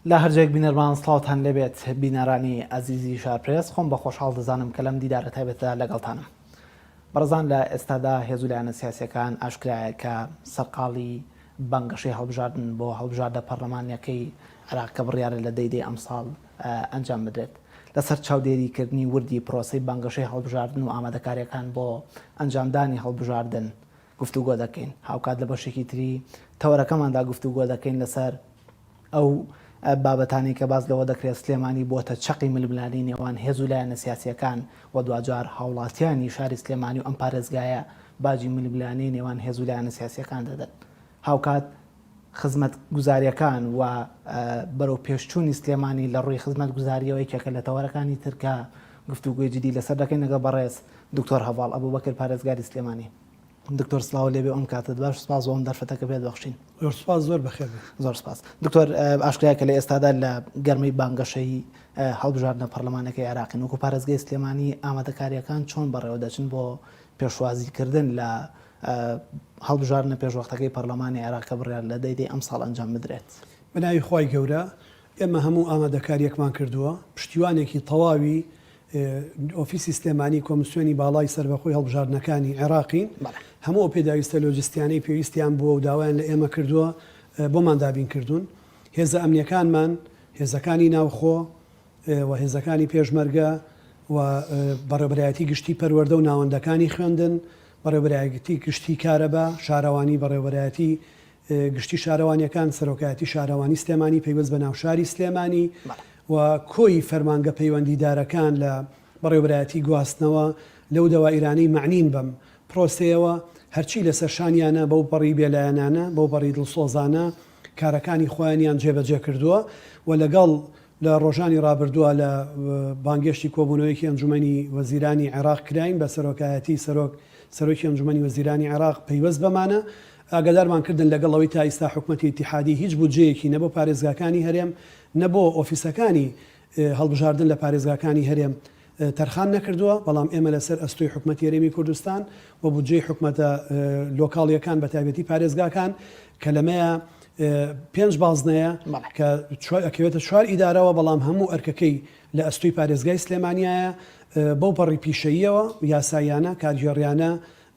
لە هەر جێیەک بینەرمان سڵاوتان لێبێت بینەرانی ئەزیزی شارپرێس خۆم بە خۆشحاڵ دەزانم کە لەم دیدارە تایبەتە لەگەڵتانم. بەڕێزان لە ئێستادا هێز و لایەنە سیاسیەکان ئاشکرایە کە سەرقاڵی بانگەشەی هەڵبژاردن بۆ هەڵبژاردە پەرلەمانیەکەی عێراق کە بڕیارە لە دەی دەی ئەمساڵ ئەنجام بدرێت لەسەر چاودێریکردنی وردی پرۆسەی بانگەشەی هەڵبژاردن و ئامادەکاریەکان بۆ ئەنجامدانی هەڵبژاردن گفتوگۆ دەکەین هاوکات لە بەشێکی تری تەوەرەکەماندا گفتوگۆ دەکەین لەسەر ئەو بابەتانەی کە باس لەوە دەکرێت سلێمانی بۆتە چەقی ململانێی نێوان هێز و لایەنە سیاسییەکان و دواجار هاوڵاتیانی شاری سلێمانی و ئەم پارێزگایە باجی ململانێی نێوان هێز و لایەنە سیاسییەکان دەدەن. هاوکات خزمەتگوزارییەکان و بەرەو پێشچوونی سلێمانی لە ڕووی خزمەتگوزارییەوە یەکێکە لە تەوەرەکانی تر کە گفتوگۆی جدی لەسەر دەکەین لەگەڵ بەڕێز دکتۆر هەڤاڵ ئەبوبەکر پارێزگاری سلێمانی. دکتۆر سڵاو لێبێ ئەم کاتت باش سپاس بۆ ئەم دەرفەتە کە پێت بەخشین. زۆر سپاس زۆر بەخێر بێن. زۆر سپاس دکتۆر ئاشکرایە کە لە ئێستادا لە گەرمەی بانگەشەی هەڵبژاردنە پەرلەمانەکەی عێراقین وەکو پارێزگای سلێمانی ئامادەکارییەکان چۆن بەڕێوە دەچن بۆ پێشوازیکردن لە هەڵبژاردنە پێشوەختەکەی پەرلەمانی عێراق کە بڕیار لە دەی دەی ئەمساڵ ئەنجام بدرێت؟ بە ناوی خوای گەورە ئێمە هەموو ئامادەکارییەکمان کردووە پشتیوانێکی تەواوی ئۆفیسی سلێمانی کۆمسیۆنی باڵای سەربەخۆی هەڵبژاردنەکانی عێراقین، هەموو ئەو پێداویستە لۆجستیانەی پێویستیان بووە و داوایان لە ئێمە کردووە بۆمان دابین کردوون. هێزە ئەمنییەکانمان، هێزەکانی ناوخۆ و هێزەکانی پێشمەرگە و بەڕێوەبەرایەتی گشتی پەروەردە و ناوەندەکانی خوێندن، بەڕێوەبەرایەتی گشتی کارەبا، شارەوانی، بەڕێوەبەرایەتی گشتی شارەوانییەکان، سەرۆکایەتی شارەوانی سلێمانی پەیوەست بە ناوشاری سلێمانی و کۆی فەرمانگە پەیوەندیدارەکان لە بەڕێوەبەرایەتی گواستنەوە لەو دەوائیرانەی مەعنین بەم پرۆسەیەوە هەرچی لەسەر شانیانە بەوپەڕی بێلایەنانە بەوپەڕی دڵسۆزانە کارەکانی خۆیانیان جێبەجێ کردووە و لەگەڵ لە ڕۆژانی ڕابردووە لە بانگێشتی کۆبوونەوەیەکی ئەنجومەنی وەزیرانی عێراق کراین بە سەرۆکایەتی سەرۆک سەرۆکی ئەنجومەنی وەزیرانی عێراق پەیوەست بەمانە ئاگادارمان کردن لەگەڵ ئەوەی تا ئیستا حکومەتی ئیتیحادی هیچ بودجەیەکی نە بۆ پارێزگاکانی هەرێم نە بۆ ئۆفیسەکانی هەڵبژاردن لە پارێزگاکانی هەرێم تەرخان نەکردووە، بەڵام ئێمە لەسەر ئەستۆی حکومەتی هەرێمی کوردستان و بودجەی حکومەتە لۆکاڵییەکان بە تایبەتی پارێزگاکان کە لەمەیە پێنج بازنەیە کە ئەکەوێتە چوار ئیدارەوە بەڵام هەموو ئەرکەکەی لە ئەستۆی پارێزگای سلێمانیایە بەو پەڕی پیشەییەوە یاساییانە کارگێڕیانە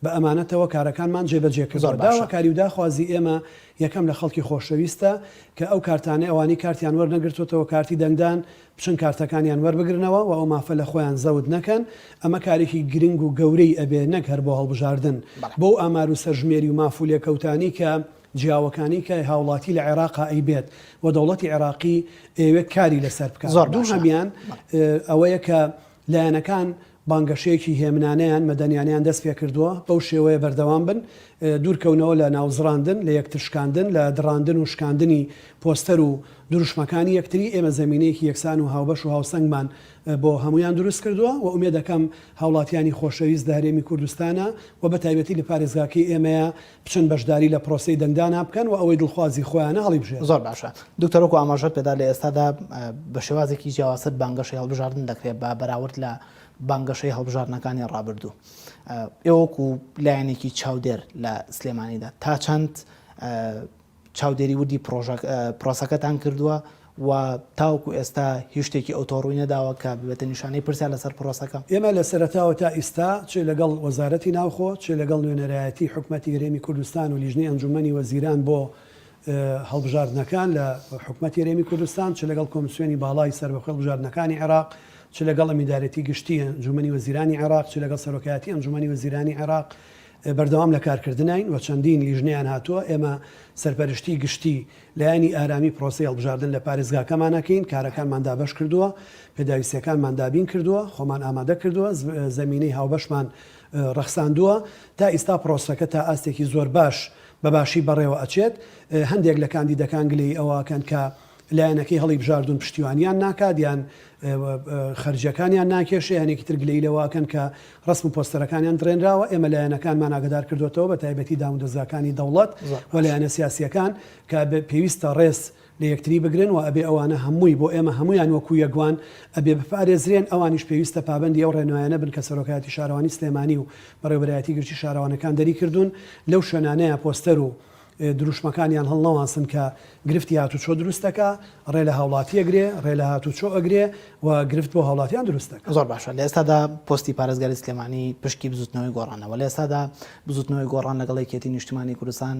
بە ئەمانەتەوە کارەکانمان جێبەجێ کردووە. زۆر باشە. داواکاری و داخوازی ئێمە یەکەم لە خەڵکی خۆشەویستە کە ئەو کارتانەی ئەوانەی کارتیان وەرنەگرتووەتەوە کارتی دەنگدان بچن کارتەکانیان وەربگرنەوە و ئەو مافە لە خۆیان زەوت نەکەن ئەمە کارێکی گرنگ و گەورەی ئەبێ نەک هەر بۆ هەڵبژاردن بەڵێ. بەو ئامار و سەرژمێری و ماف و لێکەوتانەی کە جیاوەکانی کە هاوڵاتی لە عێراقا ئەیبێت و دەوڵەتی عێراقی ئەیەوێت کاری لەسەر بکات. زۆر باشە. دووهەمیان بەڵێ. ئەوەیە کە لایەنەکان بانگەشەیەکی هێمنانەیان، مەدەنیانەیان دەست پێکردووە، بەو شێوەیە بەردەوام بن، دوورکەونەوە لە ناوزڕاندن، لە یەکتر شکاندن، لە دڕاندن و شکاندنی پۆستەر و دروشمەکانی یەکتری، ئێمە زەمینەیەکی یەکسان و هاوبەش و هاوسەنگمان بۆ هەموویان دروست کردووە و ئومێد دەکەم هاوڵاتیانی خۆشەویست لە هەرێمی کوردستانا و بە تایبەتی لە پارێزگاکەی ئێمەیا بچن بەشداری لە پرۆسەی دەنگدانا بکەن و ئەوەی دڵخوازی خۆیانە هەڵیبژێرن. زۆر باشە دکتۆر وەکو ئاماژەت پێدا لە ئێستادا بە شێوازێکی جیاوازتر بانگەشەی هەڵبژاردن دەکرێت بە بەراورد لە بانگەشەی هەڵبژاردنەکانی ڕابردوو ئێوە وەکو لایەنێکی چاودێر لە سلێمانیدا تا چەند چاودێری وردی پرۆسەکەتان کردووە و تاوەکو ئێستا هیچ شتێکی ئەوتۆ ڕووی نەداوە کە ببێتە نیشانەی پرسیار لەسەر پرۆسەکە؟ ئێمە لە سەرەتاوە تا ئیستا چ لەگەڵ وەزارەتی ناوخۆ، چ لەگەڵ نوێنەرایەتی حکومەتی هەرێمی کوردستان و لیژنەی ئەنجوومەنی وەزیران بۆ هەڵبژاردنەکان لە حکومەتی هەرێمی کوردستان، چ لەگەڵ کۆمسیۆنی باڵای سەربەخۆی هەڵبژاردنەکانی عێراق، چ لەگەڵ ئەمیندارێتی گشتی ئەنجوومەنی وەزیرانی عێراق، چ لەگەڵ سەرۆکایەتی ئەنجوومەنی وەزیرانی عێراق بەردەوام لە کارکردناین و چەندین لیژنەیان هاتووە، ئێمە سەرپەرشتی گشتی لایەنی ئارامی پرۆسەی هەڵبژاردن لە پارێزگاکەمان ئەکەین، کارەکانمان دابەش کردووە، پێداویستییەکانمان دابین کردووە، خۆمان ئامادە کردووە، زەمینەی هاوبەشمان ڕەخساندووە، تا ئیستا پرۆسەکە تا ئاستێکی زۆر باش بە باشی بەڕێوە ئەچێت، هەندێک لە کاندیدەکان گلەیی ئەوە ئەکەن کە لایەنەکەی هەڵیبژاردوون پشتیوانیان ناکات یان خەرجیەکانیان ناکێشێ، هەنێکی تر گلەیی لەوە ئەکەن کە ڕەسم و پۆستەرەکانیان دڕێنراوە، ئێمە لایەنەکانمان ئاگەدار کردۆتەوە بە تایبەتی دامودەزگاکانی دەوڵەت و لایەنە سیاسیەکان کە پێویستە ڕێز لە یەکتری بگرن و ئەبێ ئەوانە هەمووی بۆ ئێمە هەموویان وەکو یەک وان ئەبێ بپارێزرێن، ئەوانیش پێویستە پابەندی ئەو ڕێنمایانە بن کە سەرۆکایەتی شارەوانی سلێمانی و بەڕێوەبەرایەتی گشتی شارەوانەکان دەریکردوون لەو شوێنانەیە پۆستەر و. دروشمەکانیان هەڵنەواسن کە گرفتی هاتوچۆ دروست دەکا، ڕێ لە هاوڵاتی ئەگرێ، ڕێ لە هاتوچۆ ئەگرێ و گرفت بۆ هاوڵاتیان دروست دەکا. زۆر باشە لە ئێستادا پۆستی پارێزگاری سلێمانی پشکی بزوتنەوەی گۆڕانە وە لە ئێستادا بزوتنەوەی گۆڕان لەگەڵ یەکێتی نیشتیمانی کوردستان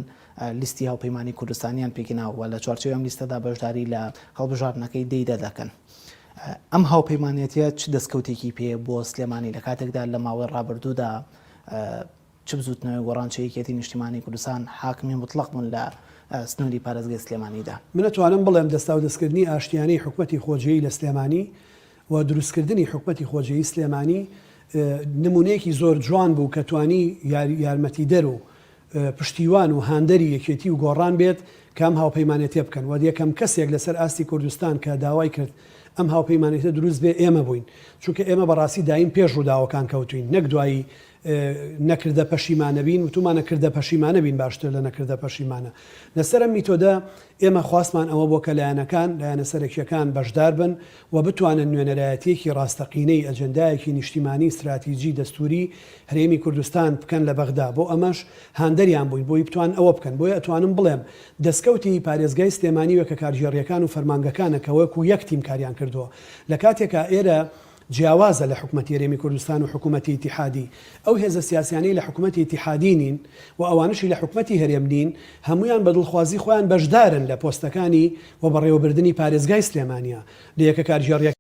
لیستی هاوپەیمانی کوردستانیان پێکهێناوە و لە چوارچێوەی ئەم لیستەدا بەشداری لە هەڵبژاردنەکەی دەیدا دەکەن. ئەم هاوپەیمانێتیە چ دەستکەوتێکی پێیە بۆ سلێمانی لە کاتێکدا لە ماوەی ڕابردوودا چ بزوتنەوەی گۆڕان چ یەکێتی نیشتیمانی کوردستان حاکمی موتڵەق بوون لە سنووری پارێزگەی سلێمانیدا؟ من ئەتوانم بڵێم دەستاودەستکردنی ئاشتیانەی حکومەتی خۆجێی لە سلێمانی و دروستکردنی حکومەتی خۆجێی سلێمانی نمونەیەکی زۆر جوان بوو کە توانی یارمەتیدەر و پشتیوان و هاندەری یەکێتی و گۆڕان بێت کە ئەم هاوپەیمانێتیە بکەن و یەکەم کەسێک لەسەر ئاستی کوردستان کە داوای کرد ئەم هاوپەیمانێتە دروست بێ ئێمە بووین چونکە ئێمە بەڕاستی دایم پێش ڕووداوەکان کەوتوین نەک دوایی نەکردە پەشیمانە بین وتومانە کردە پەشیمانە بین باشترە لە نەکردە پەشیمانە. لەسەر ئەم میتۆدە ئێمە خواستمان ئەوە بووە کە لایەنەکان، لایەنە سەرەکییەکان بەشدار بن و بتوانن نوێنەرایەتییەکی ڕاستەقینەی ئەجێندایەکی نیشتیمانی ستراتیجی دەستووری هەرێمی کوردستان بکەن لە بەغدا بۆ ئەمەش هاندەریان بووین بۆی بتوانن ئەوە بکەن بۆیە ئەتوانم بڵێم دەستکەوتی پارێزگای سلێمانی وێکە کارگێڕییەکان و فەرمانگەکانە کە وەکوو یەک تیم کاریان کردووە لە کاتێکا ئێرە جیاوازە لە حکومەتی هەرێمی کوردستان و حکومەتی ئیتیحادی، ئەو هێزە سیاسیانەی لە حکومەتی ئیتیحادی نین و ئەوانەشی لە حکومەتی هەرێم نین هەموویان بە دڵخوازی خۆیان بەشدارن لە پۆستەکانی و بەڕێوەبردنی پارێزگای سلێمانیە لە یەکە کارگێڕیەکان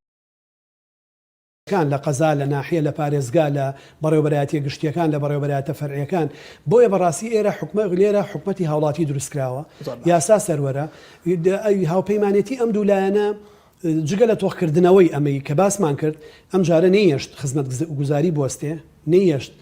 لە قەزا لە ناحیە لە پارێزگا لە بەڕێوەبەرایەتیە گشتیەکان لە بەڕێوەبەرایەتە فەرعیەکان بۆیە بەڕاستی ئێرە حکومە لێرە حکومەتی هاوڵاتی دروستکراوە یاسا سەروەرە هاوپەیمانێتی ئەم دوو لایەنە جگە لە تۆخکردنەوەی ئەمەی کە باسمان کرد، ئەمجارە نەیهێشت خزمەتگوزاری بوەستێ، نەیهێشت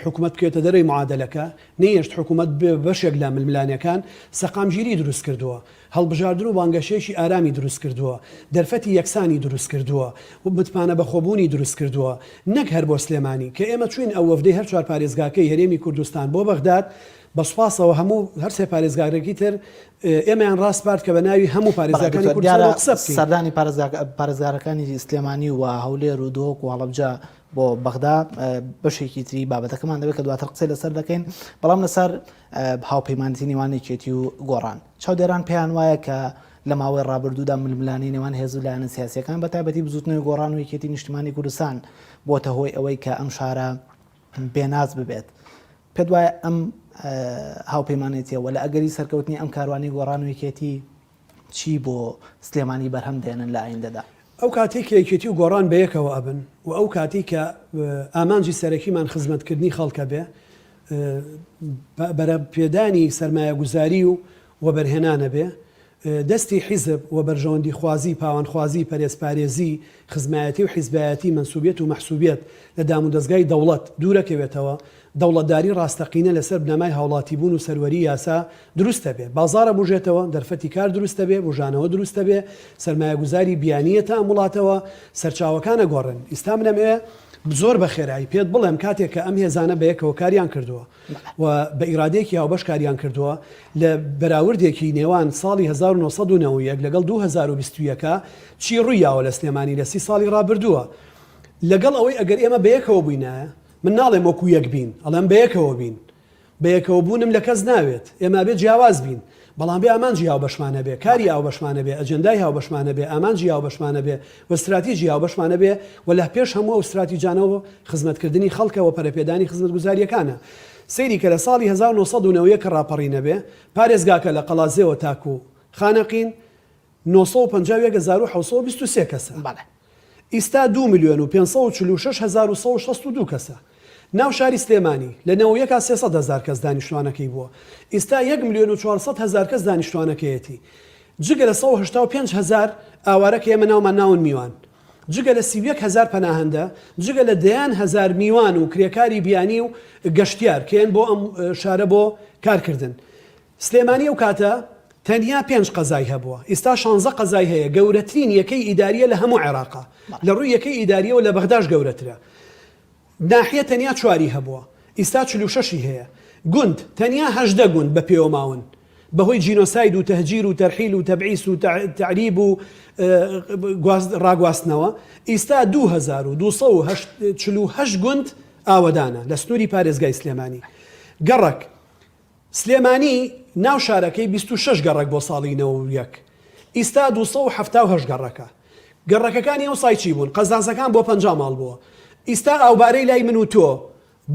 حکومەت بکەوێتە دەرەوەی معادەلەکە، نەیهێشت حکومەت ببێ بە بەشێک لە ململانێکان، سەقامگیری دروست کردووە، هەڵبژاردن و بانگەشەیەکی ئارامی دروست کردووە، دەرفەتی یەکسانی دروست کردووە و متمانەبەخۆبوونی دروست کردووە، نەک هەر بۆ سلێمانی، کە ئێمە چووین ئەو وەفدەی هەر چوار پارێزگاکەی هەرێمی کوردستان بۆ بەغداد، بە سوپاسەوە هەموو هەر سێ پارێزگارەکی تر ئێمەیان ڕاسپارد کە بە ناوی هەموو پارێزگاکانی کوردستانەوە قسە بکەین. سەردانی پارێزگارەکانی سلێمانی و هەولێر و دهۆک و هەڵەبجە بۆ بەغدا بەشێکی تری بابەتەکەمان دەبێت کە دواتر قسەی لەسەر دەکەین، بەڵام لەسەر هاوپەیمانێتی نێوان یەکێتی و گۆڕان چاودێران پێیان وایە کە لە ماوەی ڕابردوودا ململانێی نێوان هێز و لایەنە سیاسییەکان بە تایبەتی بزووتنەوەی گۆڕان و یەکێتی نیشتیمانی کوردستان بۆتە هۆی ئەوەی کە ئەم شارە بێناز ببێت. پێت وایە ئەم هاوپەیمانێتیە و لە ئەگەری سەرکەوتنی ئەم کاروانی گۆڕان و یەکێتی چی بۆ سلێمانی بەرهەم دێنن لە ئایندەدا؟ ئەو کاتەی کە یەکێتی و گۆڕان بەیەکەوە ئەبن و ئەو کاتەی کە ئامانجی سەرەکیمان خزمەتکردنی خەڵکە بێ، بەرەپێدانی سەرمایەگوزاری و وەبەرهێنانە بێ، دەستی حیزب و بەرژەوەندیخوازی، پاوانخوازی، پەرێزپارێزی، خزمایەتی و حیزبایەتی، مەنسوبیەت و مەحسوبیەت لە دامودەزگای دەوڵەت دوورەکەوێتەوە، دەوڵەتداری ڕاستەقینە لەسەر بنەمای هاوڵاتیبوون و سەروەری یاسا دروستەبێ، بازاڕ ئەبوژێتەوە، دەرفەتی کار دروستەبێ، بوژانەوە دروستەبێ، سەرمایەگوزاری بیانی یەتە ئەم وڵاتەوە، سەرچاوەکان ئەگۆڕێن. ئیستا من ئەمەوێ زۆر بەخێرایی پێت بڵێم کاتێک کە ئەم هێزانە بەیەکەوە کاریان کردووە، و بە ئیرادەیەکی هاوبەش کاریان کردووە، لە بەراوردێکی نێوان ساڵی 1991 لەگەڵ 2021 چی ڕوویاوە لە سلێمانی لە سی ساڵی ڕابردووە. لەگەڵ ئەوەی ئەگەر ئێمە بەیەکەوە بووینایە، من ناڵێم وەکو یەک بین، ئەڵێم بەیەکەوە بین. بەیەکەوە بوونم لە کەس ناوێت، ئێمە ئەبێ جیاواز بین، بەڵام بێ ئامانجی هاوبەشمان هەبێ، کاری هاوبەشمان هەبێ، ئەجێندای هاوبەشمان هەبێ، ئامانجی هاوبەشمان هەبێ و ستراتیجی هاوبەشمان هەبێ و لە پێش هەموو ئەو ستراتیجانەوە خزمەتکردنی خەڵکە و پەرەپێدانی خزمەتگوزارییەکانە. سەیری کە لە ساڵی 1991 کە ڕاپەڕین هەبێ، پارێزگاکە لە قەڵادزێوە تاکوو خانەقین 951 هەزار و 723 کەسە. بەڵێ. ئیستا دوو ملیۆن و 546 هەزار و 162 کەسە. ناو شاری سلێمانی لە نەوەیەکا 300 هەزار کەس دانیشتوانەکەی بووە، ئیستا یەک ملیۆن و 400 هەزار کەس دانیشتوانەکەیەتی. جگە لە 185 هەزار ئاوارە کە ئێمە ناومان ناون میوان. جگە لە 31 هەزار پەناهەندە، جگە لە دەیان هەزار میوان و کرێکاری بیانی و گەشتیار کە یەن بۆ ئەم شارە بۆ کارکردن. سلێمانی ئەو کاتە تەنیا پێنج قەزای هەبووە، ئیستا شانزە قەزای هەیە، گەورەترین یەکەی ئیدارییە لە هەموو عێراقا، لە ڕووی یەکەی ئیدارییەوە لە بەغداش گەورەترە. ناحیە تەنیا چواری هەبووە، ئیستا 46 ی هەیە. گوند، تەنیا 18 گوند بە پێوە ماون، بەهۆی جینۆساید و تەهجیر و تەرحیل و تەبعیس و تەعریب و ڕاگواستنەوە، ئیستا 2248 گوند ئاوەدانە لە سنووری پارێزگای سلێمانی. گەڕەک. سلێمانی ناو شارەکەی 26 گەڕەک بۆ ساڵی 91 ئیستا 278 گەڕەکە. گەڕەکەکانی ئەوسای چی بوون؟ قەزازەکان بۆ 50 ماڵ بووە. ئیستا ئاوبارەی لای من و تۆ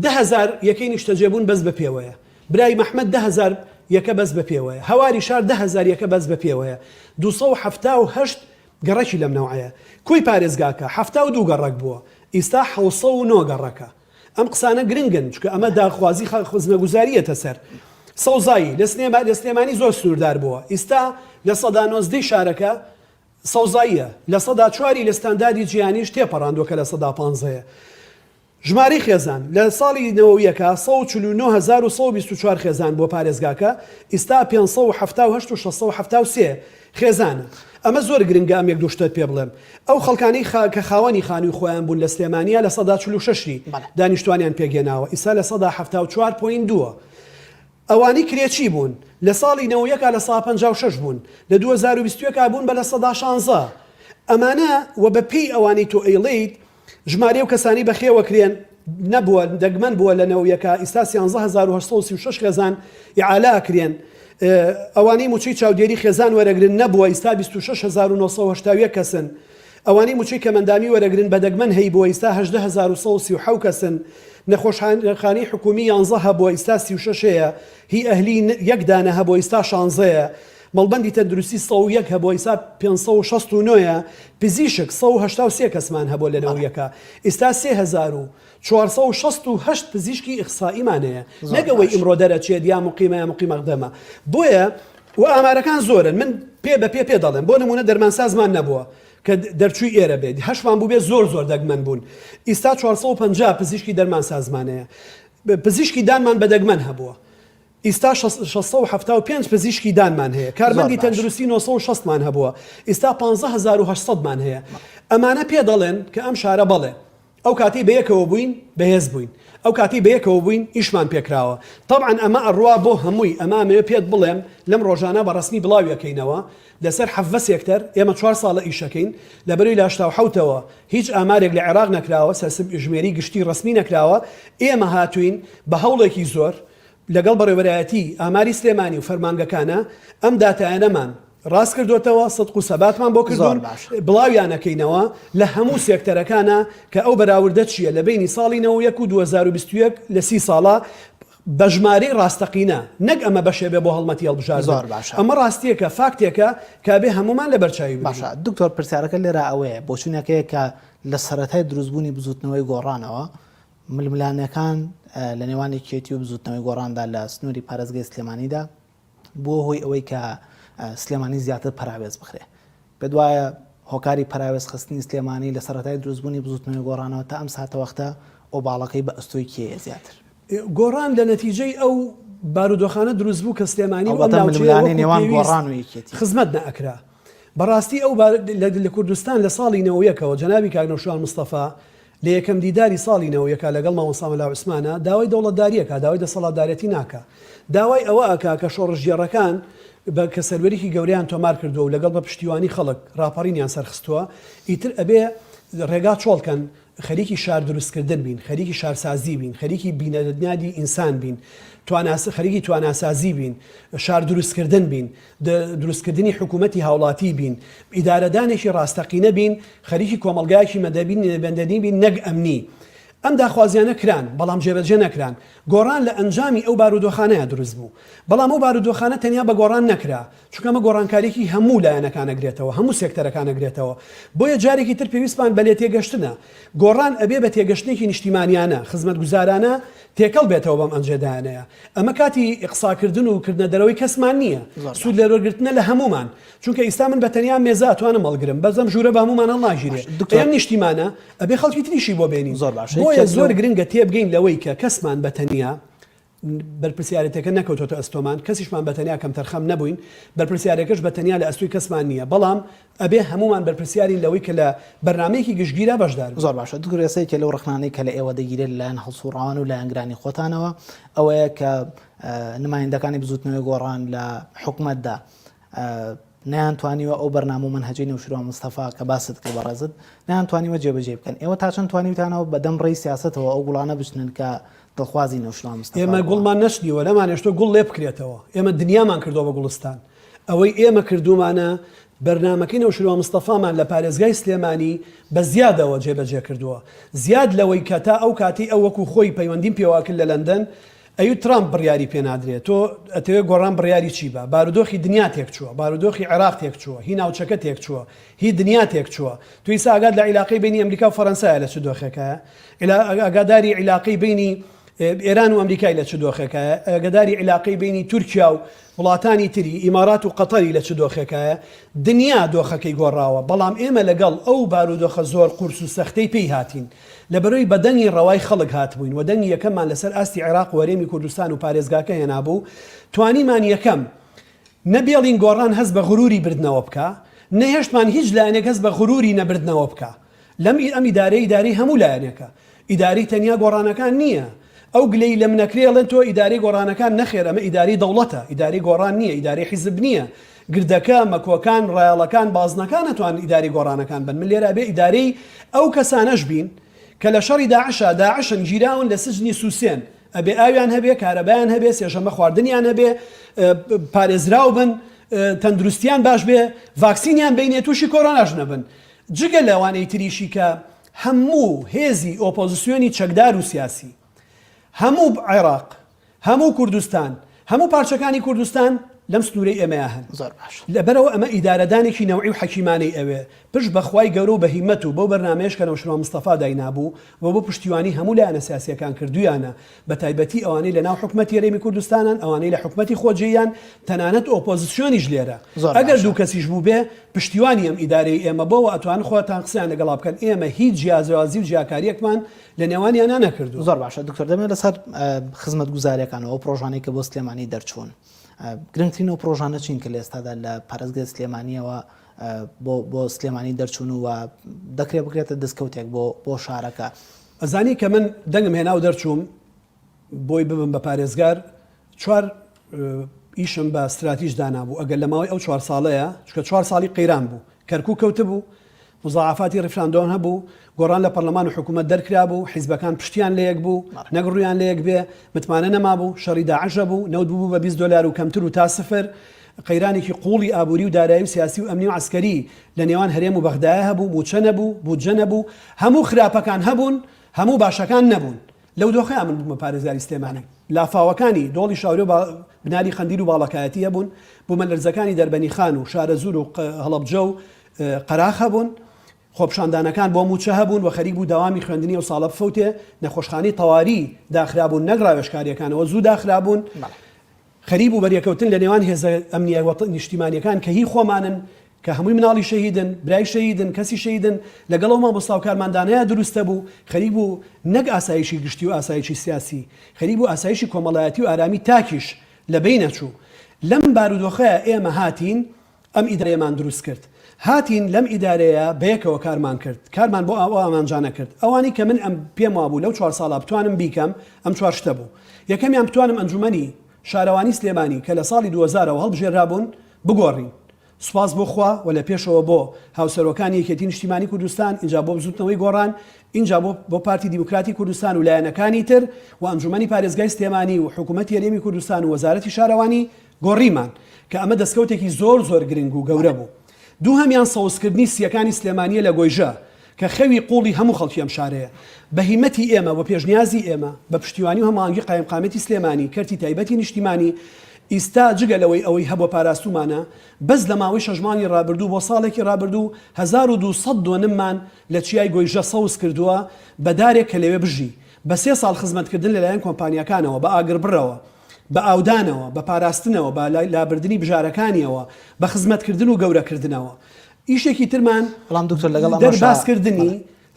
10,000 یەکەی نیشتەجێبوون بەس بە پێوەیە. برای مەحمەد 10,000 یەکە بەس بە پێوەیە. هەواری شار 10,000 یەکە بەس بە پێوەیە. 278 گەڕەکی لەم نەوعەیە. کۆی پارێزگاکە 72 گەڕەک بووە. ئیستا 709 گەڕەکە. ئەم قسانە گرنگن چونکە ئەمە داخوازی خزمەگوزارییەتە سەر سەوزایی لە سنێما لە سلێمانی زۆر سنووردار بووە ئیستا 19% شارەکە سەوزاییە 4% لە ستانداردی جیهانیش تێپەڕاندووە کە 15% ژمارەی خێزان لە ساڵی نەوەویەکە 149124 خێزان بۆ پارێزگاکە ئیستا 578 و 673 خێزانە. ئەمە زۆر گرنگە ئەم یەک دوو شتەت پێ بڵێم. ئەو خەڵکانەی خا کە خاوەنی خانووی خۆیان بوون لە سلێمانیا 46% ی دانیشتوانیان پێکهێناوە ئیستا 74% point دووە. ئەوانەی کرێچی بوون لە ساڵی 91 56% بوون لە 2021 بوون بە 16%. ئەمانە و بە پێی ئەوانەی تۆ ئەیڵێیت ژمارەی ئەو کەسانەی بەخێوەکرێن نەبووە، دەگمەن بووە لە نەوەیەکا، ئیستا 13836 خێزان ئیعالە ئەکرێن، ئەوانەی موچەی چاودێری خێزان وەرەگرن نەبووە، ئیستا 26981 کەسن، ئەوانەی موچەی کەمەندامی وەرەگرن بە دەگمەن هەیبووە، ئیستا 18137 کەسن، نەخۆشخانەی حکوومی یانزە هەبووە، ئیستا 36 هەیە، هی ئەهلی یەک دانە هەبووە، ئیستا شانزەیە. مەڵبەندی تەندروستی 101 هەبووە ئیستا 569 ە، پزیشک 183 کەسمان هەبووە لە نەوەیەکا ئیستا 3468 پزیشکی ئیخسائیمان هەیە نەک ئەوەی ئیمڕۆ دەرەچێت یا مقیمە یا مقیم ئەقدەمە بۆیە و ئامارەکان زۆرن من پێ بە پێ پێ دەڵێم بۆ نمونە دەرمانسازمان نەبووە کە دەرچووی ئێرە بێت هەشمان بوو بێ زۆر زۆر دەگمەن بوون ئیستا 450 پزیشکی دەرمانسازمان هەیە پزیشکی دانمان بە دەگمەن هەبووە ئیستا 675 پزیشکی دانمان هەیە، کارمەندی تەندروستی 960 مان هەبووە، ئیستا 15800 مان هەیە. ئەمانە پێ دەڵێن کە ئەم شارە بەڵێ ئەو کاتەی بەیەکەوە بووین بەهێز بووین، ئەو کاتەی بەیەکەوە بووین ئیشمان پێکراوە. تەبعەن ئەمە ئەڕوا بۆ هەمووی، ئەمە ئەمەوێ پێت بڵێم لەم ڕۆژانە بە ڕەسمی بڵاوی ئەکەینەوە لەسەر حەڤە سێکتەر، ئێمە چوار ساڵە ئیشەکەین، لە بەرەی لە 87ەوە هیچ ئامارێک لە عێراق نەکراوە، سەرژمێری گشتی ڕەسمی نەکراوە، ئێمە هاتووین بە هەوڵێکی زۆر لەگەڵ بەڕێوەبەرایەتی ئاماری سلێمانی و فەرمانگەکانا ئەم داتایانەمان ڕاست کردۆتەوە، سدق و سەباتمان بۆ کردوون، بڵاویان ئەکەینەوە لە هەموو سێکتەرەکانا کە ئەو بەراوردە چییە لە بەینی ساڵی 91 و 2021 لە سی ساڵا بە ژمارەی ڕاستەقینە، نەک ئەمە بەشێ بێ بۆ هەڵمەتی هەڵبژاردن، ئەمە ڕاستییەکە، فاکتێکە کە ئەبێ هەموومان لەبەر چاوی بگرین. باشە دکتۆر پرسیارەکە لێرە ئەوەیە، بۆچوونێک هەیە کە لە سەرەتای دروستبوونی بزووتنەوەی گۆڕانەوە ململانێکان لە نێوان یەکێتی و بزوتنەوەی گۆڕاندا لە سنووری پارێزگای سلێمانیدا بووە هۆی ئەوەی کە سلێمانی زیاتر پەراوێز بخرێ. پێت وایە هۆکاری پەراوێز خستنی سلێمانی لە سەرەتای دروستبوونی بزوتنەوەی گۆڕانەوە تا ئەم ساتەوەختە ئۆباڵەکەی بە ئەستۆی کێیە زیاتر؟ گۆڕان لە نەتیجەی ئەو بارودۆخانە دروست بوو کە سلێمانی و ئەم ناوچەیە وەکو پێویست خزمەت نەئەکرا. بەڕاستی ئەو لە کوردستان لە ساڵی نەوەیەکەوە جەنابی کاک نەوشیروان مستەفا لە یەکەم دیداری ساڵی نەوەیەکا لەگەڵ مامۆستا مەلا عوسمانا داوای دەوڵەتداری ئەکا، داوای دەسەڵاتدارێتی ناکا. داوای ئەوە ئەکا کە شۆڕشگێڕەکان بە کە سەروەریی گەورەیان تۆمار کردووە و لەگەڵ بە پشتیوانی خەڵک ڕاپەڕینیان سەرخستووە، ئیتر ئەبێ ڕێگا چۆڵ کەن، خەریکی شار دروستکردن بین، خەریکی شارسازی بین، خەریکی بینادی ئینسان بین، تواناس خەریکی تواناسازی بین، شار دروستکردن بین، دروستکردنی حکوومەتی هاوڵاتی بین، ئیدارەدانێکی ڕاستەقینە بین، خەریکی کۆمەڵگایەکی مەدەنی بین نەک ئەمنی. ئەم داخوازیانە کران، بەڵام جێبەجێ نەکران. گۆڕان لە ئەنجامی ئەو بارودۆخانەیا دروست بوو. بەڵام ئەو بارودۆخانە تەنیا بە گۆڕان نەکرا، چونکە ئەمە گۆڕانکاریی هەموو لایەنەکان ئەگرێتەوە، هەموو سێکتەرەکان ئەگرێتەوە. بۆیە جارێکی تر پێویستمان بە لێتێگەشتنە. گۆڕان ئەبێ بە تێگەشتنێکی نیشتیمانیانە، خزمەتگوزارانە تێکەڵ بێتەوە بەم ئەنجێدایانەیە. ئەمە کاتی ئیقساکردن و کردنە دەرەوەی کەسمان نییە. سوود لێوەرگرتنە لە هەموومان. چونکە ئیستا من بە تەنیا مێزە ئەتوانم هەڵگرم، بەس ئەم ژوورە بە هەموومان هەڵناگیرێ. ئەی ئەم نیشتیمانە ئەبێ خەڵکی تریشی بۆ بێنین. بۆیە زۆر گرنگە تێبگەین لەوەی کە کەسمان بە تەنیا بەرپرسیارێتیەکە نەکەوتۆتە ئەستۆمان، کەسیشمان بە تەنیا کەمتەرخەم نەبووین، بەرپرسیارەکەش بە تەنیا لە ئەستۆی کەسمان نییە، بەڵام ئەبێ هەموومان بەرپرسیارین لەوەی کە لە بەرنامەیەکی گشتگیرا بەشدار بین. زۆر باشە دکتۆر ئێستا یەکێ لەو ڕەخنانەی کە لە ئێوە دەگیرێت لەلایەن هەڵسوڕاوان و لایەنگرانی خۆتانەوە ئەوەیە کە نمایندەکانی بزوتنەوەی گۆڕان لە حکومەتدا. نەیانتوانیوە ئەو بەرنامە و مەنهەجەی نەوشیروان مستەفا کە باست کرد بەڕێزت نەیانتوانیوە جێبەجێی بکەن. ئێوە تا چەند توانیوتانەوە بە دەم ڕێی سیاسەتەوە ئەو گوڵانە بچنن کە دڵخوازی نەوشیروان مستەفا ئێمە بووە؟ گوڵمان نەچنیوە، نەمانهێشتووە گوڵ لێ بکرێتەوە. ئێمە دنیامان کردووە بە گوڵستان. ئەوەی ئێمە کردوومانە بەرنامەکەی نەوشیروان مستەفامان لە پارێزگای سلێمانی بە زیادەوە جێبەجێ کردووە. زیاد لەوەی کە تا ئەو کاتەی ئەو وەکو خۆی پەیوەندیم پێوە کرد لە لەندەن، ئەیوت ترامپ بڕیاری پێ نادرێ، تۆ ئەتەوێ گۆڕان بڕیاری چی با؟ بارودۆخی دنیا تێکچووە، بارودۆخی عێراق تێکچووە، هی ناوچەکە تێکچووە، هی دنیا تێکچووە. تۆ ئیستا ئاگات لە عیلاقەی بەینی ئەمریکا و فەرەنسایە لە چ دۆخێکایە؟ ئاگاداری عیلاقەی بەینی ئێران و ئەمریکای لە چ دۆخێکایە؟ ئاگاداری عیلاقەی بەینی تورکیا و وڵاتانی تری، ئیمارات و قەتەری لە چ دۆخێکایە؟ دنیا دۆخەکەی گۆڕاوە، بەڵام ئێمە لەگەڵ ئەو بارودۆخە زۆر قورس و سەختەی پێی هاتین. لەبەرەی بە دەنگی ڕەوای خەڵک هاتبووین و دەنگی یەکەممان لەسەر ئاستی عێراق و هەرێمی کوردستان و پارێزگاکە هێنابوو، توانیمان یەکەم، نە بێڵین گۆڕان هەست بە غروری بردنەوە بکا، نە هێشتمان هیچ لایەنێک هەست بە غروری نەبردنەوە بکا. لەم ئەم ئیدارەیە ئیدارەی هەموو لایەنێکە. ئیدارەی تەنیا گۆڕانەکان نییە. ئەو گلەیی لە من ئەکرێ ئەڵێن تۆ ئیدارەی گۆڕانەکان نەخێر ئەمە ئیدارەی دەوڵەتە، ئیدارەی گۆڕان نییە، ئیدارەی حیزب نییە. گردەکە، مەکۆکان، ڕایەڵەکان، بازنەکان ئەتوانن ئیدارەی گۆڕانەکان بن. من لێرە ئەبێ ئیدارەی ئەو کەسانەش بین کە لە شەڕی داعشا داعشن گیراون لە سجنی سوسێن ئەبێ ئاویان هەبێ، کارەبایان هەبێ، سێشەمە خواردنیان هەبێ، پارێزراو بن، تەندروستیان باش بێ، ڤاکسینیان بینێ تووشی کۆرۆناش نەبن. جگە لەوانەی تریشی کە هەموو هێزی ئۆپۆزسیۆنی چەکدار و سیاسی، هەموو عێراق، هەموو کوردستان، هەموو پارچەکانی کوردستان لەم سنوورەی ئێمەیا هەن. زۆر باش. لەبەرئەوە ئەمە ئیدارەدانێکی نەوعی و حەکیمانەی ئەوێ. پشت بە خوای گەورە و بە هیمەت و بەو بەرنامەیەش کە نەوشیروان مستەفا داینابوو و بۆ پشتیوانی هەموو لایەنە سیاسییەکان کردوویانە، بە تایبەتی ئەوانەی لە ناو حکومەتی هەرێمی کوردستانن، ئەوانەی لە حکومەتی خۆجێیان، تەنانەت ئۆپۆزسیۆنیش لێرە. زۆر ئەگەر باشە. دوو کەسیش بووبێ، پشتیوانی ئەم ئیدارەی ئێمە بۆوە ئەتوانن خۆتان قسەیان لەگەڵا بکەن. ئێمە هیچ جیازوازی و جیاکارییەکمان لە نێوانیانا نەکردووە. زۆر باشە دکتۆر دەمەوێت لەسەر خزمەتگوزاریەکان و ئەو پرۆژانەی کە بۆ سلێمانی دەرچوون گرنگترین ئەو پرۆژانە چین کە لە ئێستادا لە پارێزگای سلێمانیەوە بۆ بۆ سلێمانی دەرچوون و دەکرێت بکرێتە دەستکەوتێک بۆ بۆ شارەکە. ئەزانی کە من دەنگم هێنا و دەرچووم بۆی ببم بە پارێزگار چوار ئیشم بە ستراتیژ دانابوو ئەگەر لە ماوەی ئەو چوار ساڵەیە چونکە چوار ساڵی قەیران بوو کەرکوک کەوتبوو مزاعەفاتی ڕیفراندۆم هەبوو گۆڕان لە پەرلەمان و حکوومەت دەرکرابوو حیزبەکان پشتیان لە یەک بوو نەک ڕوویان لە یەک بێ متمانە نەمابوو شەڕی داعش هەبوو نەوت ببوو بە 20 دۆلار و کەمتر و تا سفر قەیرانێکی قوڵی ئابووری و دارایی و سیاسی و ئەمنی و عەسکەری لە نێوان هەرێم و بەغدایە هەبوو مووچە نەبوو بودجە نەبوو هەموو خراپەکان هەبوون هەموو باشەکان نەبوون لەو دۆخەیا من بوومە پارێزگاری سلێمانی. لافاوەکانی دۆڵی شاورێ و بناری قەندیل و باڵەکایەتی هەبوون، بوومەلەرزەکانی دەربەنیخان و شارەزوور و هەڵەبجە و قەراخ هەبوون، خۆپیشاندانەکان بۆ مووچە هەبوون و خەریک بوو دەوامی خوێندنی ئەو ساڵە بفەوتێ، نەخۆشخانەی تەواری داخرابوون نەک ڕاوێژکارییەکانەوە زوو داخرابوون. خەریک بوو بەریەکەوتن لە نێوان هێزە ئەمنییە نیشتیمانییەکان کە هی خۆمانن، کە هەمووی مناڵی شەهیدن، برای شەهیدن، کەسی شەهیدن، لەگەڵ ئەو مامۆستا و کارمەندانەیا دروستەبوو، خەریک بوو نەک ئاسایشی گشتی و ئاسایشی سیاسی، خەریک بوو ئاسایشی کۆمەڵایەتی و ئارامی تاکیش لە بەین ئەچوو. لەم بارودۆخەیا ئێمە هاتین ئەم ئیدارەیەمان دروست کرد. هاتین لەم ئیدارەیە بەیەکەوە کارمان کرد، کارمان بۆ ئەو ئامانجانە کرد. ئەوانەی کە من ئەم پێم وابوو لەو چوار ساڵە بتوانم بیکەم، ئەم چوار شتە بوو. یەکەمیان بتوانم ئەنجومەنی شارەوانی سلێمانی کە لە ساڵی 2000 ەوە هەڵبژێررابوون بگۆڕین. سوپاس بۆ خوا و لە پێشەوە بۆ هاوسەرۆکانی یەکێتی نیشتیمانی کوردستان، ئینجا بۆ بزوتنەوەی گۆڕان، ئینجا بۆ بۆ پارتی دیموکراتی کوردستان و لایەنەکانی تر و ئەنجومەنی پارێزگای سلێمانی و حکومەتی هەرێمی کوردستان و وەزارەتی شارەوانی گۆڕیمان کە ئەمە دەستکەوتێکی زۆر زۆر گرنگ و گەورە بوو. دووهەمیان سەوزکردنی سییەکانی سلێمانییە لە گۆیژە کە خەوی قوڵی هەموو خەڵکی ئەم شارەیە. بە هیمەتی ئێمە و پێشنیازی ئێمە، بە پشتیوانی و هەماهەنگی قایمقامیەتی سلێمانی، کەرتی تایبەتی نیشتیمانی، ئیستا جگە لەوەی ئەوەی هەبووە پاراستوومانە، بەس لە ماوەی شەش مانگی ڕابردوو بۆ ساڵێکی ڕابردوو 1200 دۆنممان لە چیای گۆیژە سەوز کردووە بە دارێک کە لەوێ بژی. بە سێ ساڵ خزمەتکردن لەلایەن کۆمپانیاکانەوە، بە ئاگربڕەوە، بە ئاودانەوە، بە پاراستنەوە، بە لابردنی بژارەکانیەوە، بە خزمەتکردن و گەورەکردنەوە. ئیشێکی ترمان بەڵام دکتۆر لەگەڵ ئەمەشا دەربازکردنی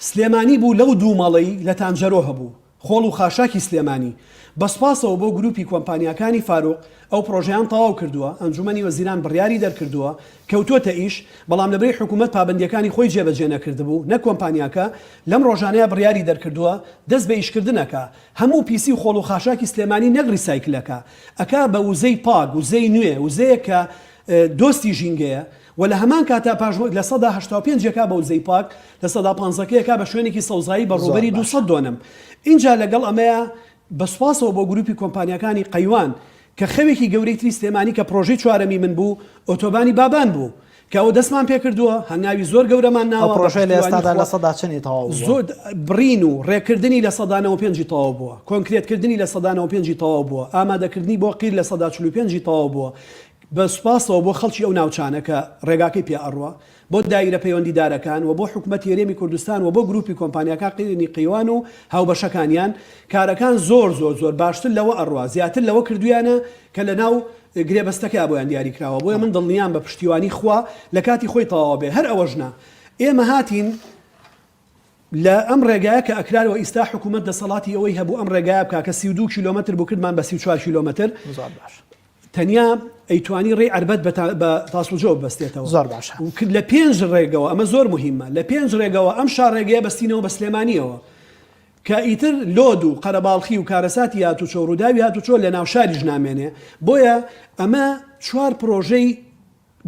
سلێمانی بوو لەو دوومەڵەی لە تانجەرۆ هەبوو، خۆڵ و خاشاکی سلێمانی. بە سوپاسەوە بۆ گروپی کۆمپانیاکانی فاروق ئەو پڕۆژەیان تەواو کردووە، ئەنجومەنی وەزیران بڕیاری دەرکردووە، کەوتووەتە ئیش، بەڵام لەبری حکومەت پابەندییەکانی خۆی جێبەجێ نەکردبوو، نەک کۆمپانیاکە، لەم ڕۆژانەیا بڕیاری دەرکردووە دەست بە ئیشکردن ئەکا. هەموو پیسی و خۆڵ و خاشاکی سلێمانی نەک ڕیسایکل ئەکا، ئەکا بە وزەی پاک، وزەی نوێ، وزەیەک کە دۆستی ژینگەیە. و لە هەمان کاتا پاش 85% ەکا بە وزەی پاک، 15% ەکا بە شوێنێکی سەوزایی بە زۆر ڕووبەری باشە. 200 دۆنم. ئینجا لەگەڵ ئەمەیا بە سوپاسەوە بۆ گروپی کۆمپانیاکانی قەیوان کە خەوێکی گەورەی تری سلێمانی کە پرۆژەی چوارەمی من بوو ئۆتۆبانی بابان بوو کە ئەوە دەستمان پێکردووە هەنگاوی زۆر گەورەمان ئەو ناوە بە پرۆژەیە لە پشتیوانی ئێستادا خوا چەندی% تەواو بووە؟ زۆر بڕین و ڕێککردنی 95% ی تەواو بووە کۆنکرێتکردنی 95% ی تەواو بووە ئامادەکردنی بۆ قیر 45% ی تەواو بووە بە سوپاسەوە بۆ خەڵکی ئەو ناوچانە کە ڕێگاکەی پێ ئەڕوا بۆ دایرە پەیوەندیدارەکان و بۆ حکومەتی هەرێمی کوردستان و بۆ گروپی کۆمپانیاکانی قەیوان و هاوبەشەکانیان، کارەکان زۆر زۆر زۆر باشتر لەوە ئەڕوا، زیاتر لەوە کردویانە کە لەناو گرێبەستەکەیا بۆیان دیاری کراوە، بۆیە من دڵنیام بە پشتیوانی خوا لە کاتی خۆی تەواوە بێ، هەر ئەوەش نا ئێمە هاتین لە ئەم ڕێگایە کە ئەکرا و ئیستا حکومەت دەسەڵاتی ئەوەی هەبوو ئەم ڕێگایە بکا کە 32 کیلۆمەتر بوو کردمان بە 34 کیلۆمەتر. زۆر باش. تەنیا ئەیتوانی ڕێی عەربەت بە بە تاسڵوجەوە ببەستێتەوە. زۆر باشە. و کرد لە پێنج ڕێگەوە، ئەمە زۆر موهیمە، لە پێنج ڕێگەوە ئەم شاڕێگەیە بەستینەوە بە سلێمانییەوە کە ئیتر لۆد و قەرەباڵخی و کارەساتی هاتوچۆ و ڕووداوی هاتوچۆ لە ناو شاریش نامێنێ. بۆیە ئەمە چوار پرۆژەی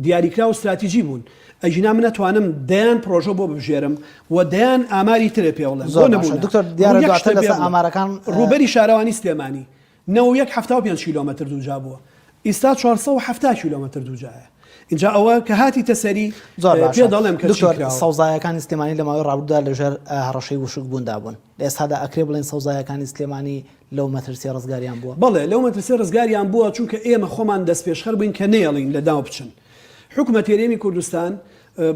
دیاریکراو و ستراتیجی بوون. ئەگینا من ئەتوانم دەیان پرۆژە بۆ ببژێرم و دەیان ئاماری ترت پێ بڵێم. بۆ زۆر باشە نموونە دکتۆر، دیارە یەک دواتر شتت پێ لەسەر بڵێم. ئامارەکان ڕووبەری شارەوانی سلێمانی 91 75 کیلۆمەتر دووجا بووە ئیستا 470 کیلۆمەتر دووجایە ئینجا ئەوە کە هاتیتە سەری زۆر پێ باشە دەڵێم کە چی دکتۆر کراوە. سەوزایەکانی سلێمانی لە ماوەی ڕابردوودا لەژێر هەڕەشەی وشکبووندا بوون لە ئێستادا ئەکرێ بڵێین سەوزایەکانی سلێمانی لەو مەترسیە ڕزگاریان بووە؟ بەڵێ لەو مەترسیە ڕزگاریان بووە چونکە ئێمە خۆمان دەستپێشخەر بووین کە نەیەڵین لە ناو بچن حکومەتی هەرێمی کوردستان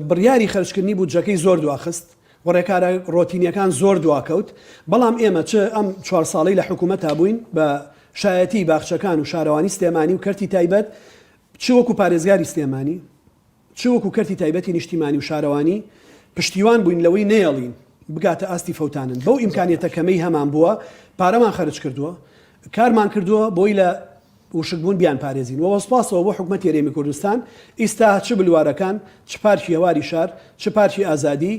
بڕیاری خەرجکردنی بودجەکەی زۆر دواخست و ڕێکارە ڕۆتینیەکان زۆر دواکەوت، بەڵام ئێمە چ ئەم چوار ساڵەی لە حکومەتا بووین بە شایەتی باخچەکان و شارەوانی سلێمانی و کەرتی تایبەت، چ وەکو پارێزگاری سلێمانی، چ وەکو کەرتی تایبەتی نیشتیمانی و شارەوانی پشتیوان بووین لەوەی نەیەڵین بگاتە ئاستی فەوتانن، بەو ئیمکانیەتە کەمەی هەمان بووە پارەمان خەرج کردووە، کارمان کردووە بۆی لە وشکبوون بیانپارێزین و بەسوپاسەوە بۆ حکومەتی هەرێمی کوردستان ئیستا چ بلوارەکان چ پارکی هەواری شار چ پارکی ئازادی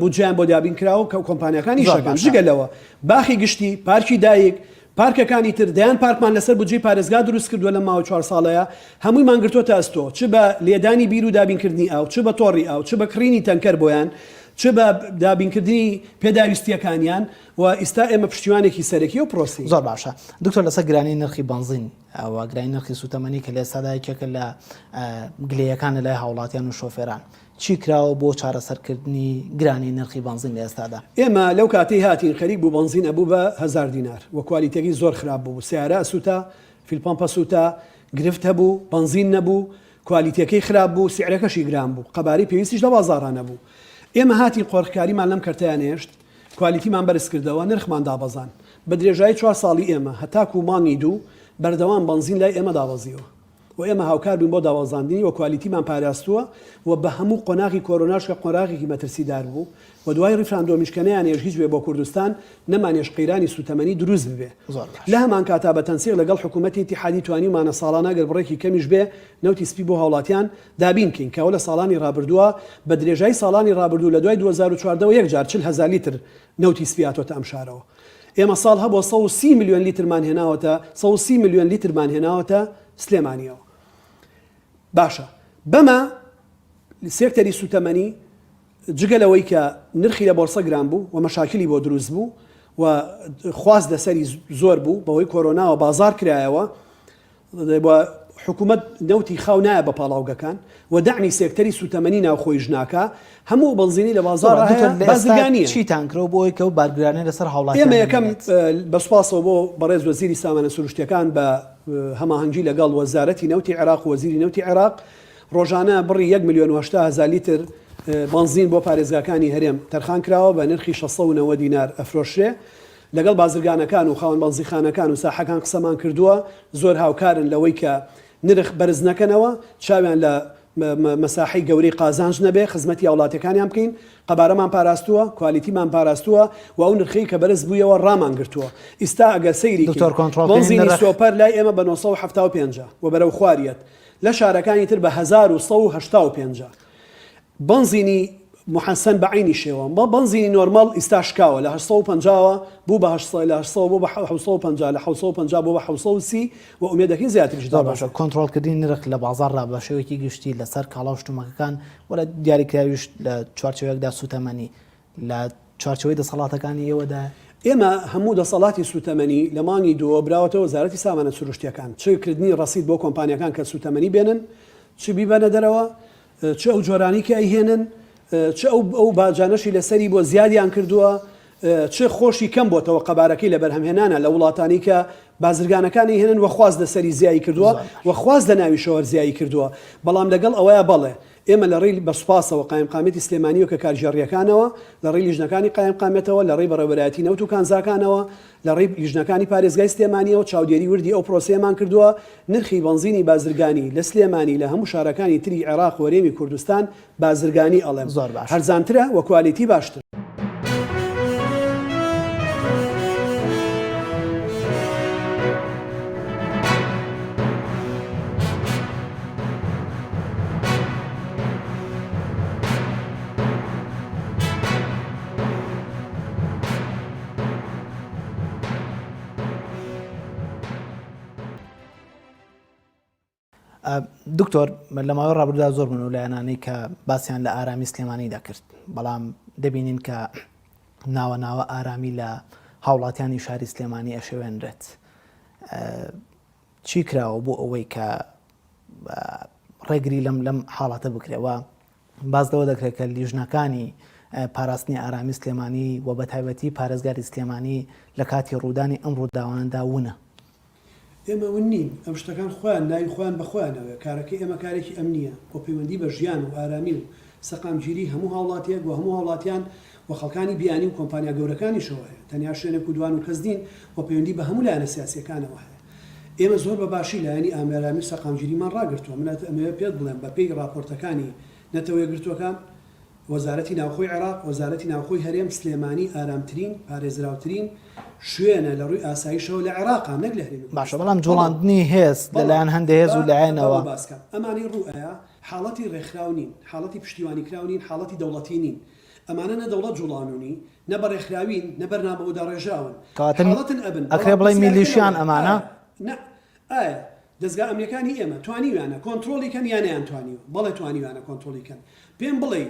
بودجەیان بۆ دابین کراوە کە کۆمپانیاکان زۆر ئیشەکەن باشە. جگە لەوە باخی گشتی پارکی دایک پارکەکانی تر دەیان پارکمان لەسەر بودجەی پارێزگا دروست کردووە لەم ماوەی چوار ساڵەیە هەموویمان گرتۆتە ئەستۆ چ بە لێدانی بیر و دابینکردنی ئاو چ بە تۆڕی ئاو چ بە کڕینی تەنکەر بۆیان چ بە دابینکردنی پێداویستییەکانیان و ئیستا ئێمە پشتیوانێکی سەرەکی ئەو پرۆسەیەین. زۆر باشە دکتۆر لەسەر گرانی نرخی بەنزین و گرانی نرخی سوتەمەنی کە لە ئێستادا یەکێکە لە گلەیەکان لە لای هاوڵاتیان و شۆفێران چی کراوە بۆ چارەسەرکردنی گرانی نرخی بەنزین لە ئێستادا؟ ئێمە لەو کاتەی هاتین خەریک بوو بەنزین ئەبوو بە هەزار دینار و کوالیتەکەی زۆر خراپ بوو سەیارە ئەسوتا fuel pump ئەسوتا گرفت هەبوو بەنزین نەبوو کوالیتەکەی خراپ بوو سعرەکەشی گران بوو قەبارەی پێویستیش لە بازاڕا نەبوو ئێمە هاتین قۆرخکاریمان لەم کەرتەیا نێشت کوالیتیمان بەرزکردەوە، نرخمان دابەزان. بە درێژایی چوار ساڵی ئێمە هەتاکوو مانگی دوو بەردەوام بەنزین لای ئێمە دابەزیوە و ئێمە هاوکار بووین بۆ دابەزاندنی و کوالیتیمان پاراستووە و بە هەموو قۆناغی کۆرۆناش کە قۆناغێکی مەترسیدار بوو و دوای ڕیفراندۆمیش کە نەیانهێشت هیچ بێ بۆ کوردستان نەمانهێشت قەیرانی سووتەمەنی دروست ببێ. زۆر باش. لە هەمانکاتا بە تەنسیق لەگەڵ حکوومەتی ئیتیحادی توانیومانە ساڵانە ئەگەر بڕێکی کەمیش بێ نەوتی سپی بۆ هاوڵاتیان دابین کەین کە ئەوە لە ساڵانی ڕابردووە بە درێژایی ساڵانی ڕابردوو لە دوای 2014 وە یەک جار 40 هەزار لیتر نەوتی سپی هاتۆتە ئەم شارەوە ئێمە ساڵ هەبووە 130 ملیۆن لیترمان هێناوەتە 130 ملیۆن لیترمان هێناوەتە سلێمانیەوە باشە بەمە سێکتەری سوتەمەنی جگە لەوەی کە نرخی لە بۆرسە گران بوو و مەشاکلی بۆ دروست بوو و خواست لەسەری زۆر بوو بەهۆی کۆرۆناوە بازار کرایەوە و حکومەت نەوتی خاو نایە بە پاڵاوگەکان و دەعمی سێکتەری سوتەمەنی ناوخۆیش ناکا هەموو ئەو بەنزینەی لە بازاڕا هەیە دکتۆر لە ئێستا بازرگانییە. چیتان کرۆ بۆ ئەوەی کە ئەو بارگرانیە لەسەر هاوڵاتیان ئێمە یەکەم نەمێنێت؟ بە سوپاسەوە بۆ بەڕێز وەزیری سامانە سروشتیەکان بە هەماهەنگی لەگەڵ وەزارەتی نەوتی عێراق و وەزیری نەوتی عێراق ڕۆژانە بڕی یەک ملیۆن و 80 هەزار لیتر بەنزین بۆ پارێزگاکانی هەرێم تەرخان کراوە بە نرخی 690 دینار ئەفرۆشرێ لەگەڵ بازرگانەکان و خاوەن بەنزیخانەکان و ساحەکان قسەمان کردووە، زۆر هاوکارن لەوەی کە نرخ بەرز نەکەنەوە، چاویان لە مەساحەی گەورەی قازانج نەبێ، خزمەتی هاوڵاتیەکانیان بکەین، قەبارەمان پاراستووە، کوالیتیمان پاراستووە و ئەو نرخەی کە بەرز بوویەوە ڕامان گرتووە. ئیستا ئەگەر سەیری کەین دکتۆر کۆنترۆڵکردنی بەنزینی نرخ. سۆپەر لای ئێمە بە 975 ە و بەرەو خوار یەت، لە شارەکانی تر بە 1185 ە. بەنزینی. محەسەن بە عەینی شێوە. بە بەنزینی نۆرمەڵ ئیستا شکاوە لە 850 وە بوو بە 800 لە 800 بۆ بە 750 لە 750 بۆ بە 730 و ئومێد دەکەین زیاتریش زۆر باشە دابەزێت. کۆنترۆڵکردنی نرخ لە بازاڕدا بە شێوەیەکی گشتی لەسەر کاڵا و شتومەکەکان و لە دیاریکراویش لە چوارچێوەیەکدا سووتەمەنی لە چوارچێوەی دەسەڵاتەکانی ئێوەدایە؟ ئێمە هەموو دەسەڵاتی سووتەمەنی لە مانگی دووەوە براوەتە وەزارەتی سامانە سروشتییەکان، چ کردنی ڕەسید بۆ کۆمپانیاکان کە سووتەمەنی بێنن، چ بیبەنە دەرەوە، چ ئەو جۆرانەی کە ئەیهێنن، چ ئەو ئەو باجانەشی لەسەری بووە زیادیان کردووە، چ خۆشی کەم بۆتەوە قەبارەکەی لە بەرهەمهێنانە لە وڵاتانی کە بازرگانەکان ئەیهێنن وە خواست لەسەری زیایی کردووە و خواست لە ناویشەوە زیایی کردووە بەڵام لەگەڵ ئەوەیا بەڵێ ئێمە لە ڕێی بە سوپاسەوە قایمقامیەتی سلێمانی و کە کارگێڕییەکانەوە، لە ڕێی لیژنەکانی قایمقامیەتەوە، لە ڕێی بەڕێوەبەرایەتی نەوت و کانزاکانەوە، لە ڕێی لیژنەکانی پارێزگای سلێمانییەوە چاودێری وردی ئەو پرۆسەیەمان کردووە، نرخی بەنزینی بازرگانی لە سلێمانی لە هەموو شارەکانی تری عێراق و هەرێمی کوردستان بازرگانی ئەڵێم زۆر باشە. هەرزانترە و کوالیتی باشتر. دکتۆر لە ماوەی ڕابردوودا زۆر بوون و لایەنانەی کە باسیان لە ئارامی سلێمانی دەکرد بەڵام دەبینین کە ناوە ناوە ئارامی لە هاوڵاتیانی شاری سلێمانی ئەشێوێنرێت چی کراوە بۆ ئەوەی کە ڕێگری لەم لەم حاڵەتە بکرێ و باس لەوە دەکرێت کە لیژنەکانی پاراستنی ئارامی سلێمانی و بەتایبەتی پارێزگاری سلێمانی لە کاتی ڕوودانی ئەم ڕووداوانەدا ونە. ئێمە ون نین، ئەم شتەکان خۆیان ناوی خۆیان بە خۆیانەوەیە، کارەکەی ئێمە کارێکی ئەمنییە و پەیوەندی بە ژیان و ئارامی و سەقامگیری هەموو هاوڵاتییەک و هەموو هاوڵاتیان و خەڵکانی بیانی و کۆمپانیا گەورەکانیشەوە هەیە، تەنیا شوێنێک و دوان و کەس نین و پەیوەندی بە هەموو لایەنە سیاسییەکانەوە هەیە. ئێمە زۆر بە باشی لایەنی ئارامی و سەقامگیریمان ڕاگرتووە، من ئەمەوێ پێت بڵێم بە پێی ڕاپۆرتەکانی نەتەوە یەکگرتووەکان، وەزارەتی ناوخۆی عێراق، وەزارەتی ناوخۆی هەرێم، سلێمانی ئارامترین، پارێزراوترین شوێنە لە ڕووی ئاسایشەوە لە عێراقا نەک لە هەرێمی باشە کوردستان. بەڵام بەڵام جوڵاندنی هێز بەڵام لەلایەن هەندێ هێز با و با لایەنەوە. بۆ باس کەم ئەمانەی ڕوو ئەیا حاڵەتی ڕێکخراو نین، حاڵەتی پشتیوانیکراو نین، حاڵەتی دەوڵەتی نین. ئەمانە نە دەوڵەت جوڵانونی، نە بە ڕێکخراوین، نە بەرنامە بۆ داڕێژراون. کەواتە حاڵەتن ئەبن، ئەکرێ بەڵام بڵێین پرسیارەکە میلیشیان لەوەیە ئەمانە؟ ئایا نا ئایا دەزگا ئەمنیەکانی ئێمە توانیویانە کۆنترۆڵی کەن یا نەیانتوانیوە؟ بەڵێ توانیویانە کۆنترۆڵی کەن. پێم بڵێی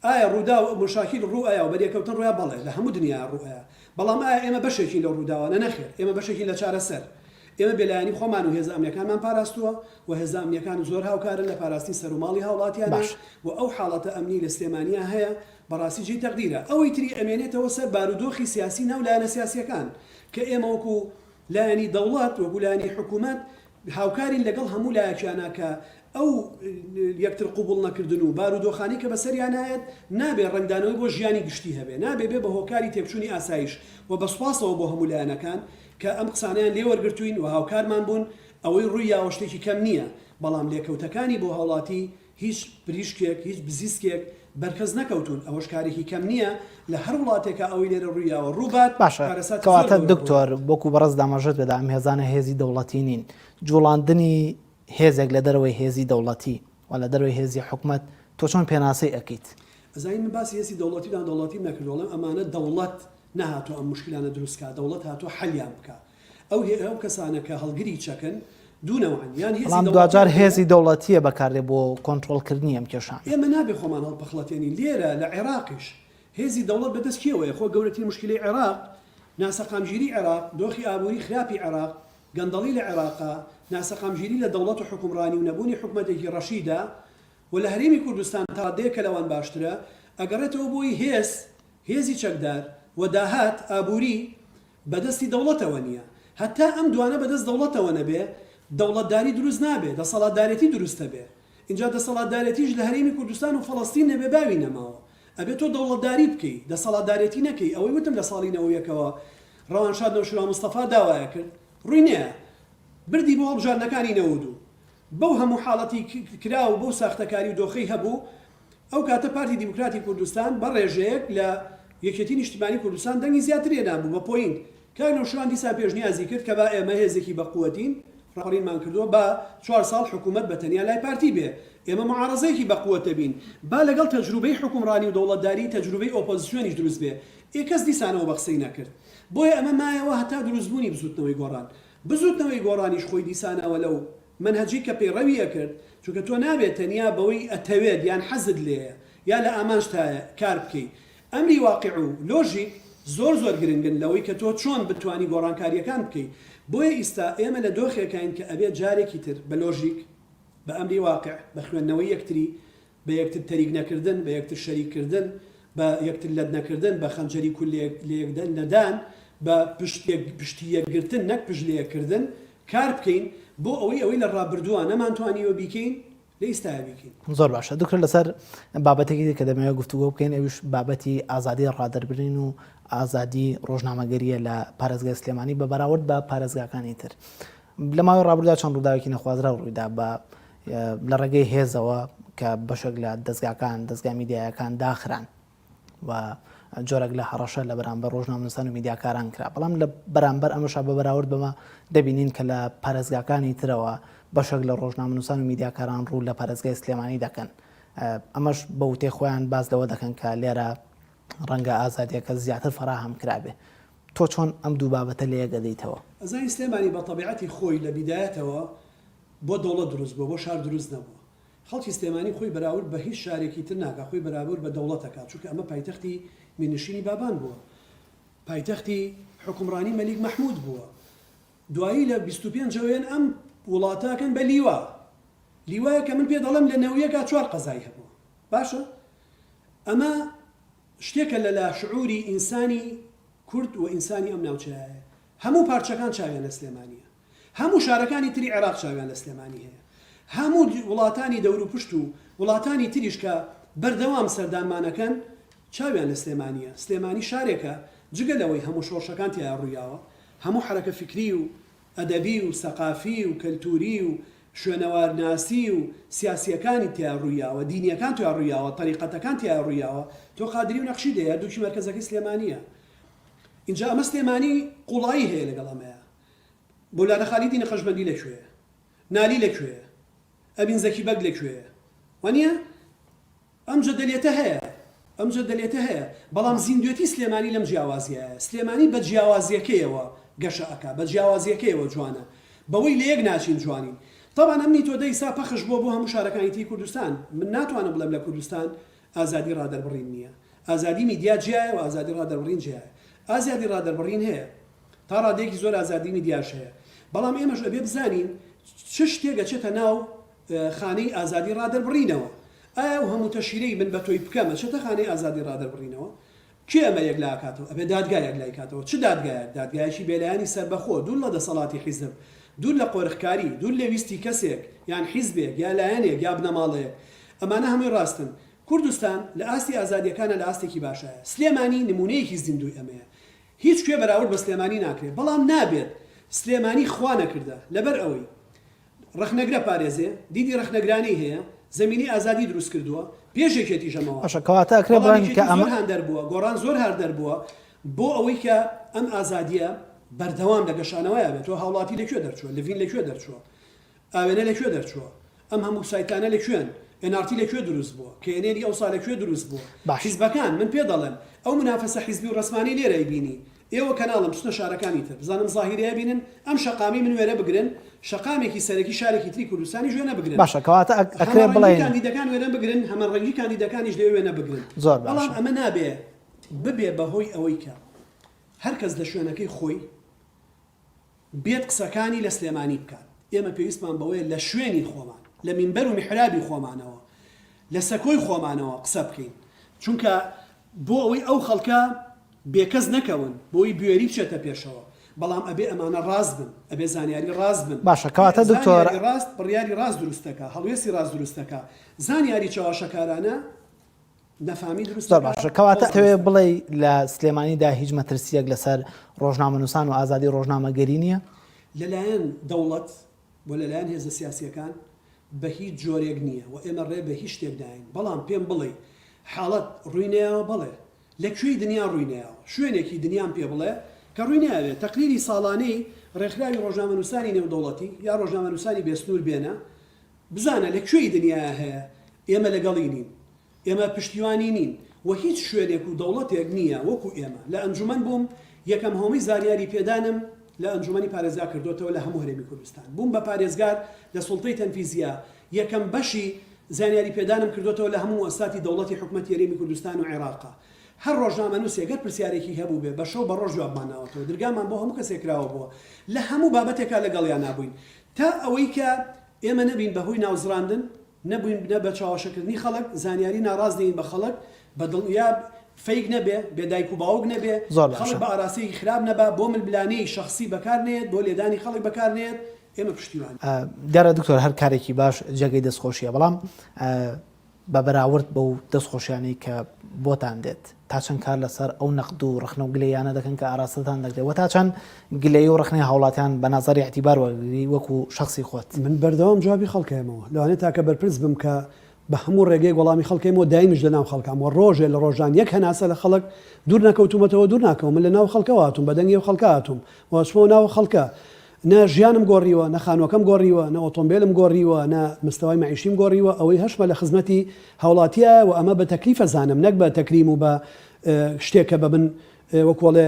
ئایا ڕووداو مشاکیل ڕوو ئەیا و بەریەکەوتن ڕوویا؟ بەڵێ لە هەموو دنیایا ڕوو ئەیا. بەڵام ئایا ئێمە بەشێکین لەو ڕووداوانە؟ نەخێر ئێمە بەشێکین لە چارەسەر. ئێمە بێلایەنی خۆمان و هێزە ئەمنیەکانمان پاراستووە و هێزە ئەمنیەکان زۆر هاوکارن لە پاراستنی سەروماڵی هاوڵاتیانا باش. و ئەو حاڵەتە ئەمنی لە سلێمانیا هەیە بەڕاستی جێی تەقدیرە. ئەوەی تری ئەمێنێتەوە سەر بارودۆخی سیاسی ناو لایەنە سیاسیەکان کە ئێمە وەکو لایەنی دەوڵەت وەکو لایەنی حکومەت هاوکارین لەگەڵ هەموو لایەکیانا کە ئەو یەکتر قبوڵ نەکردن و بارودۆخانەی کە بەسەریانایەت نابێ ڕەنگدانەوەی بۆ ژیانی گشتی هەبێ نابێ بێ بە هۆکاری تێکچوونی ئاسایش و بە سوپاسەوە بۆ هەموو لایەنەکان کە ئەم قسانەیان لێ وەرگرتووین و هاوکارمان بوون ئەوەی ڕووی یاوە شتێکی کەم نییە بەڵام لێکەوتەکانی بۆ هاوڵاتی هیچ پریشکێک، هیچ بزیسکێک بەر کەس نەکەوتوون، ئەوەش کارێکی کەم نییە، لە هەر وڵاتێکا ئەوەی لێرە ڕووی یاوە ڕوو بات، باشە کارەساتی زۆر کەواتە گەورە ڕوو دکتۆر ئەدات. وەکو بەڕێزت ئاماژەت پێدا ئەم هێزانە هێزی دەوڵەتی نین، جوڵاندنی هێزێک لە دەرەوەی هێزی دەوڵەتی و لە دەرەوەی هێزی حکومەت تۆ چۆن پێناسەی ئەکەیت؟ ئەزانی من باسی هێزی دەوڵەتی و نادەوڵەتیم نەکردووە، ئەڵێم ئەمانە دەوڵەت نەهاتووە ئەم موشکیلانە دروست کا، دەوڵەت هاتووە حەلیان بکا. ئەو ئەو کەسانە کە هەڵگری چەکن دوو نەوعن یان هێزی بەڵام دواجار دەوڵەتیان هەیە. هێزی دەوڵەتییە بەکاردێ بۆ کۆنترۆڵکردنی ئەم کێشانە. ئێمە نابێ خۆمان هەڵپخڵەتێنین لێرە لە عێراقیش هێزی دەوڵەت بەدەست کێوەیە خۆ گەورەترین موشکیلەی عێراق ناسەقامگیری عێراق دۆخی ئابووری خراپی عێراق گەندەڵی لە عێراقا ناسەقامگیری لە دەوڵەت و حوکمڕانی و نەبوونی حکومەتێکی ڕەشیدە و لە هەرێمی کوردستان تا ڕادەیەک کە لەوان باشترە ئەگەڕێتەوە بۆی هێز هێزی چەکدار و داهات ئابووری بەدەستی دەوڵەتەوە نییە. هەتا ئەم دوانە بەدەست دەوڵەتەوە نەبێ، دەوڵەتداری دروست نابێ، دەسەڵاتدارێتی دروست ئەبێ. ئینجا دەسەڵاتدارێتیش لە هەرێمی کوردستان و فەڵەستین نەبێ باوی نەماوە. ئەبێ تۆ دەوڵەتداری بکەی، دەسەڵاتدارێتی نەکەی. ئەوەی وتم لە ساڵی نەوەیەکەوە ڕەوانشاد نەوشیروان مستەفا داوایە کرد، ڕووی نەیا. بردی بۆ هەڵبژاردنەکانی نەوەودوو. بەو هەموو حاڵەتی کرا و بەو ساختەکاری و دۆخەی هەبوو، ئەو کاتە پارتی دیموکراتی کوردستان بە ڕێژەیەک لە یەکێتی نیشتیمانی کوردستان دەنگی زیاتر هێنابوو بە point. کاک نەوشیروان دیسان پێشنیازی کرد کە با ئێمە هێزێکی بە قوەتین. ڕاپەڕینمان کردووە با چوار ساڵ حکوومەت بە تەنیا لای پارتی بێ، ئێمە موعارەزەیەکی بە قوەت دەبین، با لەگەڵ تەجروبەی حوکمڕانی و دەوڵەتداری تەجروبەی ئۆپۆزسیۆنیش دروست بێ. ئێ کەس دیسانەوە بە قسەی نەکرد. بۆیە ئەمە مایەوە هەتا دروستبوونی بزووتنەوەی گۆڕان. بزووتنەوەی گۆڕانیش خۆی دیسانەوە لەو مەنهەجەی کە پەیڕەوی ئەکرد، چونکە تۆ نابێت تەنیا بەوەی ئەتەوێت یان حەزت لێیە یا لە ئامانجتایە کار بکەی. ئەمری واقیع و لۆژیک زۆر زۆر گرنگن لەوەی کە تۆ چۆن بتوانی گۆڕانکارییەکان بکەی. بۆیە ئیستا ئێمە لە دۆخێکاین کە ئەبێت جارێکی تر بە لۆژیک، بە ئەمری واقیع، بە خوێندنەوەی یەکتری، بە یەکتر تەریک نەکردن، بە یەکتر شەریک کردن، بە یەکتر لەت نەکردن، بە خەنجەری کول لە یەک نەدان، بە پشت پشتی یەک گرتن نەک پشت لە یەک کردن، کار بکەین بۆ ئەوەی ئەوەی لە ڕابردووا نەمانتوانیوە بیکەین لە ئیستایا بیکەین. زۆر باشە دکتۆر لەسەر بابەتێکی تر کە دەمەوێت گفتوگۆ بکەین ئەویش بابەتی ئازادی ڕادەربرین و ئازادی ڕۆژنامەگەریە لە پارێزگای سلێمانی بە بەراورد بە پارێزگاکانی تر. لە ماوەی ڕابردوودا چەند ڕووداوێکی نەخوازراو ڕوویدا بە لە ڕێگەی هێزەوە کە بەشێک لە دەزگاکان دەزگا میدیایەکان داخران و جۆرێک لە هەڕەشە لە بەرامبەر ڕۆژنامەنووسان و میدیاکاران کرا بەڵام لە بەرامبەر ئەمەشا بە بەراورد بەمە دەبینین کە لە پارێزگاکانی ترەوە بەشێک لە ڕۆژنامەنووسان و میدیاکاران ڕوو لە پارێزگای سلێمانی دەکەن ئەمەش بە وتەی خۆیان باس لەوە دەکەن کە لێرە ڕەنگە ئازادیەکە زیاتر فەراهەم کرابێ. تۆ چۆن ئەم دوو بابەتە لەیەک ئەدەیتەوە؟ ئەزانی سلێمانی بە تەبیعەتی خۆی لە بیدایەتەوە بۆ دەوڵەت دروست بووە بۆ شار دروست نەبووە. خەڵکی سلێمانی خۆی بەراورد بە هیچ شارێکی تر ناکا خۆی بەراورد بە دەوڵەت ئەکا چونکە ئەمە پایتەختی میرنشینی بابان بووە. پایتەختی حوکمڕانی مەلیک مەحمود بووە. دوایی لە 25 ەوە یەن ئەم وڵاتە ئەکەن بە لیوا. لیوایەک کە من پێ دەڵێم لە نەویەکا چوار قەزای هەبووە. باشە ئەمە شتێکە لە لاشعوری ئینسانی کورد و ئینسانی ئەم ناوچەیایە. هەموو پارچەکان چاویان لە سلێمانییە. هەموو شارەکانی تری عێراق چاویان لە سلێمانی هەیە. هەموو وڵاتانی دەوروپشت و وڵاتانی تریش کە بەردەوام سەردانمان ئەکەن چاویان لە سلێمانییە. سلێمانی شارێکە جگە لەوەی هەموو شۆڕشەکان تیایا ڕوویاوە، هەموو حەرەکە فیکری و ئەدەبی و سەقافی و کەلتووری و شوێنەوارناسی و سیاسییەکانی تیا ڕوویاوە، دینییەکان تیا ڕوویاوە، تەریقەتەکان تیا ڕوویاوە، تۆ قادری و نەقشی دێ هەردووکی مەرکەزەکەی سلێمانییە. ئینجا ئەمە سلێمانی قووڵایی هەیە لەگەڵ ئەمەیا. مەولانا خالیدی نەقشبەندی لە کوێیە؟ نالی لە کوێیە؟ ئەمین زەکی بەگ لە کوێیە؟ وانییە؟ ئەم جەدەلیەتە هەیە، ئەم جەدەلیەتە هەیە، بەڵام زیندوێتی سلێمانی لەم جیاوازییەیە. سلێمانی بە جیاوازییەکەیەوە گەشە ئەکا، بە جیاوازییەکەیەوە جوانە. بەوەی لە یەک ناچین جوانین. تەبعەن ئەم میتۆدە ئیستا پەخش بووە بۆ هەموو شارەکانی تری کوردستان. من ناتوانم بڵێم لە کوردستان ئازادی ڕادەربڕین نییە. ئازادی میدیا جیایە و ئازادی ڕادەربڕین جیایە. ئازادی ڕادەربڕین هەیە. تا ڕادەیەکی زۆر ئازادی میدیاش هەیە. بەڵام ئێمەش ئەبێ بزانین چ شتێک ئەچێتە ناو خانەی ئازادی ڕادەربڕینەوە. ئایا ئەو هەموو تەشهیرەی من بە تۆی بکەم ئەچێتە خانەی ئازادی ڕادەربڕینەوە؟ کێ ئەمە یەکلا ئەکاتەوە؟ ئەبێ دادگا یەکلای کاتەوە. چ دادگایەک؟ دادگایەکی بێلایەنی سەربەخۆ، دوور لە دەسەڵاتی حیزب، دوور لە قۆرخکاری، دوور لە ویستی کەسێک یان حیزبێک یا لایەنێک یا بنەماڵەیەک. ئەمانە هەمووی ڕاستن. کوردستان لە ئاستی ئازادییەکانا لە ئاستێکی باشایە. سلێمانی نموونەیەکی زیندووی ئەمەیە. هیچ کوێ بەراورد بە سلێمانی ناکرێ. بەڵام نابێت سلێمانی خوا نەکردە لەبەر ئەوەی ڕەخنەگرە پارێزێ، دیدی ڕەخنەگرانەی هەیە، زەمینەی ئازادی دروست کردووە، پێش یەکێتیش ئەمە وا باشە کەواتە ئەکرێ بەڵام بڵێین کە یەکێتی ئەمە. زۆر هاندەر بووە، گۆڕان زۆر هاردەر بووە بۆ ئەوەی کە ئەم ئازادییە بەردەوام لە گەشانەوەیا بێت، تۆ هاوڵاتی لە کوێ دەرچووە، لڤین لە کوێ دەرچووە، ئاوێنە لە کوێ دەرچووە؟ ئەم هەموو سایتانە لە کوێن؟ ئێن ئاڕ تی لە کوێ دروست بووە؟ کەی ئێن ئێنی ئەوسا لە کوێ دروست بووە؟ باش. حیزبەکان، من پێ دەڵێم، ئەو مونافەسە حیزبی و ڕەسمانەی لێرە ئەیبینی، ئێوە کەناڵن بچنە شارەکانی تر، بزانم زاهیرە ئەبینن، ئەم شەقامەی من وێنە بگرن، شەقامێکی سەرەکی شارێکی تری کوردستانیش وێنە بگرن. باشە کەواتە ئەک ئەکرێ هەمەڕەنگی بڵێین. کاندیدەکان وێنە بگرن، هەمەڕەنگی کاندیدەکانیش لەوێ وێنە بگرن. زۆر بەڵام باشە. ئەمە نابێ ببێ بە هۆی ئەوەی کە هەر کەس لە شوێنەکەی خۆی، بێت قسەکانی لە سلێمانی بکات، ئێمە پێویستمان بەوەیە لە شوێنی خۆمان، لە مینبەر و میحرابی خۆمانەوە، لە سەکۆی خۆمانەوە قسە بکەین، چونکە بۆ ئەوەی ئەو خەڵکە بێکەس نەکەون، بۆی بوێری بچێتە پێشەوە، بەڵام ئەبێ ئەمانە ڕاست بن، ئەبێ زانیاری ڕاست بن. باشە کەواتە دکتۆر. زانیاری ڕاست بڕیاری ڕاست دروست دەکا، هەڵوێستی ڕاست دروست دەکا، زانیاری چەواشەکارانە نەفامی دروست زۆر دەکا، باشە کەواتە فەوزا ئەتەوێ دروست دەکا. بڵێی لە سلێمانیدا هیچ مەترسییەک لەسەر ڕۆژنامەنووسان و ئازادی ڕۆژنامەگەری نییە؟ لەلایەن دەوڵەت و لەلایەن هێزە سیاسییەکان بە هیچ جۆرێک نییە و ئێمە ڕێ بە هیچ شتێک نایەین، بەڵام پێم بڵێی حاڵەت ڕووی نەیاوە؟ بەڵێ. لە کوێی دنیا ڕووی نەیاوە؟ شوێنێکی دنیام پێ بڵێ کە ڕووی نەیاوێ؟ تەقریری ساڵانەی. ڕێکخراوی ڕۆژنامەنووسانی نێودەوڵەتی یا ڕۆژنامەنووسانی بێسنوور بێنە بزانە لە کوێی دنیایا هەیە ئێمە لەگەڵی نین، ئێمە پشتیوانی نین و هیچ شوێنێک و دەوڵەتێک نییە وەکو ئێمە. لە ئەنجومەن بووم، یەکەم هۆمەی زانیاری پێدانم لە ئەنجومەنی پارێزگا کردۆتەوە لە هەموو هەرێمی کوردستان. بووم بە پارێزگار لە سوڵتەی تەنفیزیە، یەکەم بەشی زانیاری پێدانم کردۆتەوە لە هەموو موئەسساتی دەوڵەتی حکومەتی هەرێمی کوردستان و عێراق. هەر ڕۆژنامەنووسێک گەر پرسیارێکی هەبووبێ بە شەو بە ڕۆژ جوابمان ناوەتەوە. درگامان بۆ هەموو کەسێک کراوە بووە. لە هەموو بابەتێکا لەگەڵیانا بووین. تا ئەوەی کە ئێمە نەبین بە هۆی ناوزڕاندن، نەبووین نە بە چاوەشەکردنی خەڵک، زانیاری ناڕاست نەین بە خەڵک، بە دڵنیا fake نەبێ، بێ دایک و باوک نەبێ، زۆر خەڵک باشە. بە ئاراستەیەکی خراپ نەبا، بۆ ململانێی شەخسی بەکار نەیەت، بۆ لێدانی خەڵک بەکار نەیەت، ئێمە پشتیوانین. دیارە دکتۆر هەر کارێکی باش جێگەی دەستخۆشیە بەڵام بە بەراورد بەو دەستخۆشیانەی کە بۆتان دێت، تا چەند کار لەسەر ئەو نەقد و ڕەخنە و گلەییانە دەکەن کە ئاراستەتان دەکرێت و تا چەند گلەیی و ڕەخنەی هاوڵاتیان بە نەزەری ئیعتیبار وەرگری وەکو شەخسی خۆت؟ من بەردەوام جوابی خەڵک ئەیەمەوە. لەوانەیە تاکە بەرپرس بم کە بە هەموو ڕێگەیەک وەڵامی خەڵک ئەیەمەوە، دایمیش لە ناو خەڵکام و ڕۆژێ لە ڕۆژان یەک هەناسە لە خەڵک دوور نەکەوتوومەتەوە، دوور ناکەوم. من لە ناو خەڵکەوە هاتووم، بە دەنگی ئەو خەڵکە هاتووم و ئەچمەوە ناو خەڵکە. نە ژیانم گۆڕیوە، نە خانووەکەم گۆڕیوە، نە ئۆتۆمبێلم گۆڕیوە، نە مستەوای مەعیشیم گۆڕیوە، ئەوەی هەشمە لە خزمەتی هاوڵاتیایە و ئەمە بە تەکلیف ئەزانم نەک بە تەکریم و بە شتێک کە بە من وەکو ئەڵێ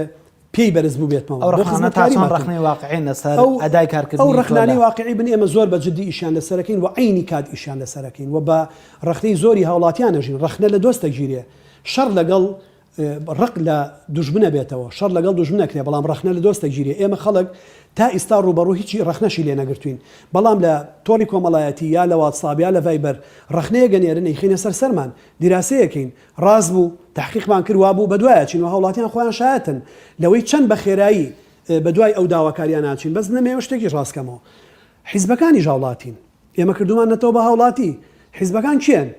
پێی بەرز بووبێتمەوە. ئەو بۆ ڕەخنانە تا خزمەتکاری چەند ماتم. ڕەخنەی واقعین لەسەر ئەو ئەدای ئەو کارکردنی تۆ ڕەخنانەی لە. واقعی بن ئێمە زۆر بە جدی ئیشیان لەسەر ئەکەین و عەینی کات ئیشیان لەسەر ئەکەین و بە ڕەخنەی زۆری هاوڵاتیان ئەژین. ڕەخنە لە دۆست ئەگیرێ، شەڕ لەگەڵ ڕق لە دوژمن ئەبێتەوە، شەڕ لەگەڵ دوژمن ئەکرێ، بەڵام ڕەخنە لە دۆست ئەگیرێ، ئێمە خەڵک تا ئیستا ڕووبەڕوو هیچی ڕەخنەشی لێ نەگرتووین، بەڵام لە تۆڕی کۆمەڵایەتی یا لە واتساپ یا لە ڤایبەر ڕەخنەیەک ئەنێرن ئەیخەینە سەر سەرمان، دیراسەیەکەین، ڕاست بوو، تەحقیقمان کرد وابوو، بەدوای ئەچین و هاوڵاتیان خۆیان شایەتن لەوەی چەند بە خێرایی بەدوای ئەو داواکاریانە ئەچین، بەس نەمەوێ شتێکیش ڕاست کەمەوە حیزبەکانیش هاوڵاتین، ئێمە کردووماننەتەوە بە هاوڵاتی، حیزبەکان کێن؟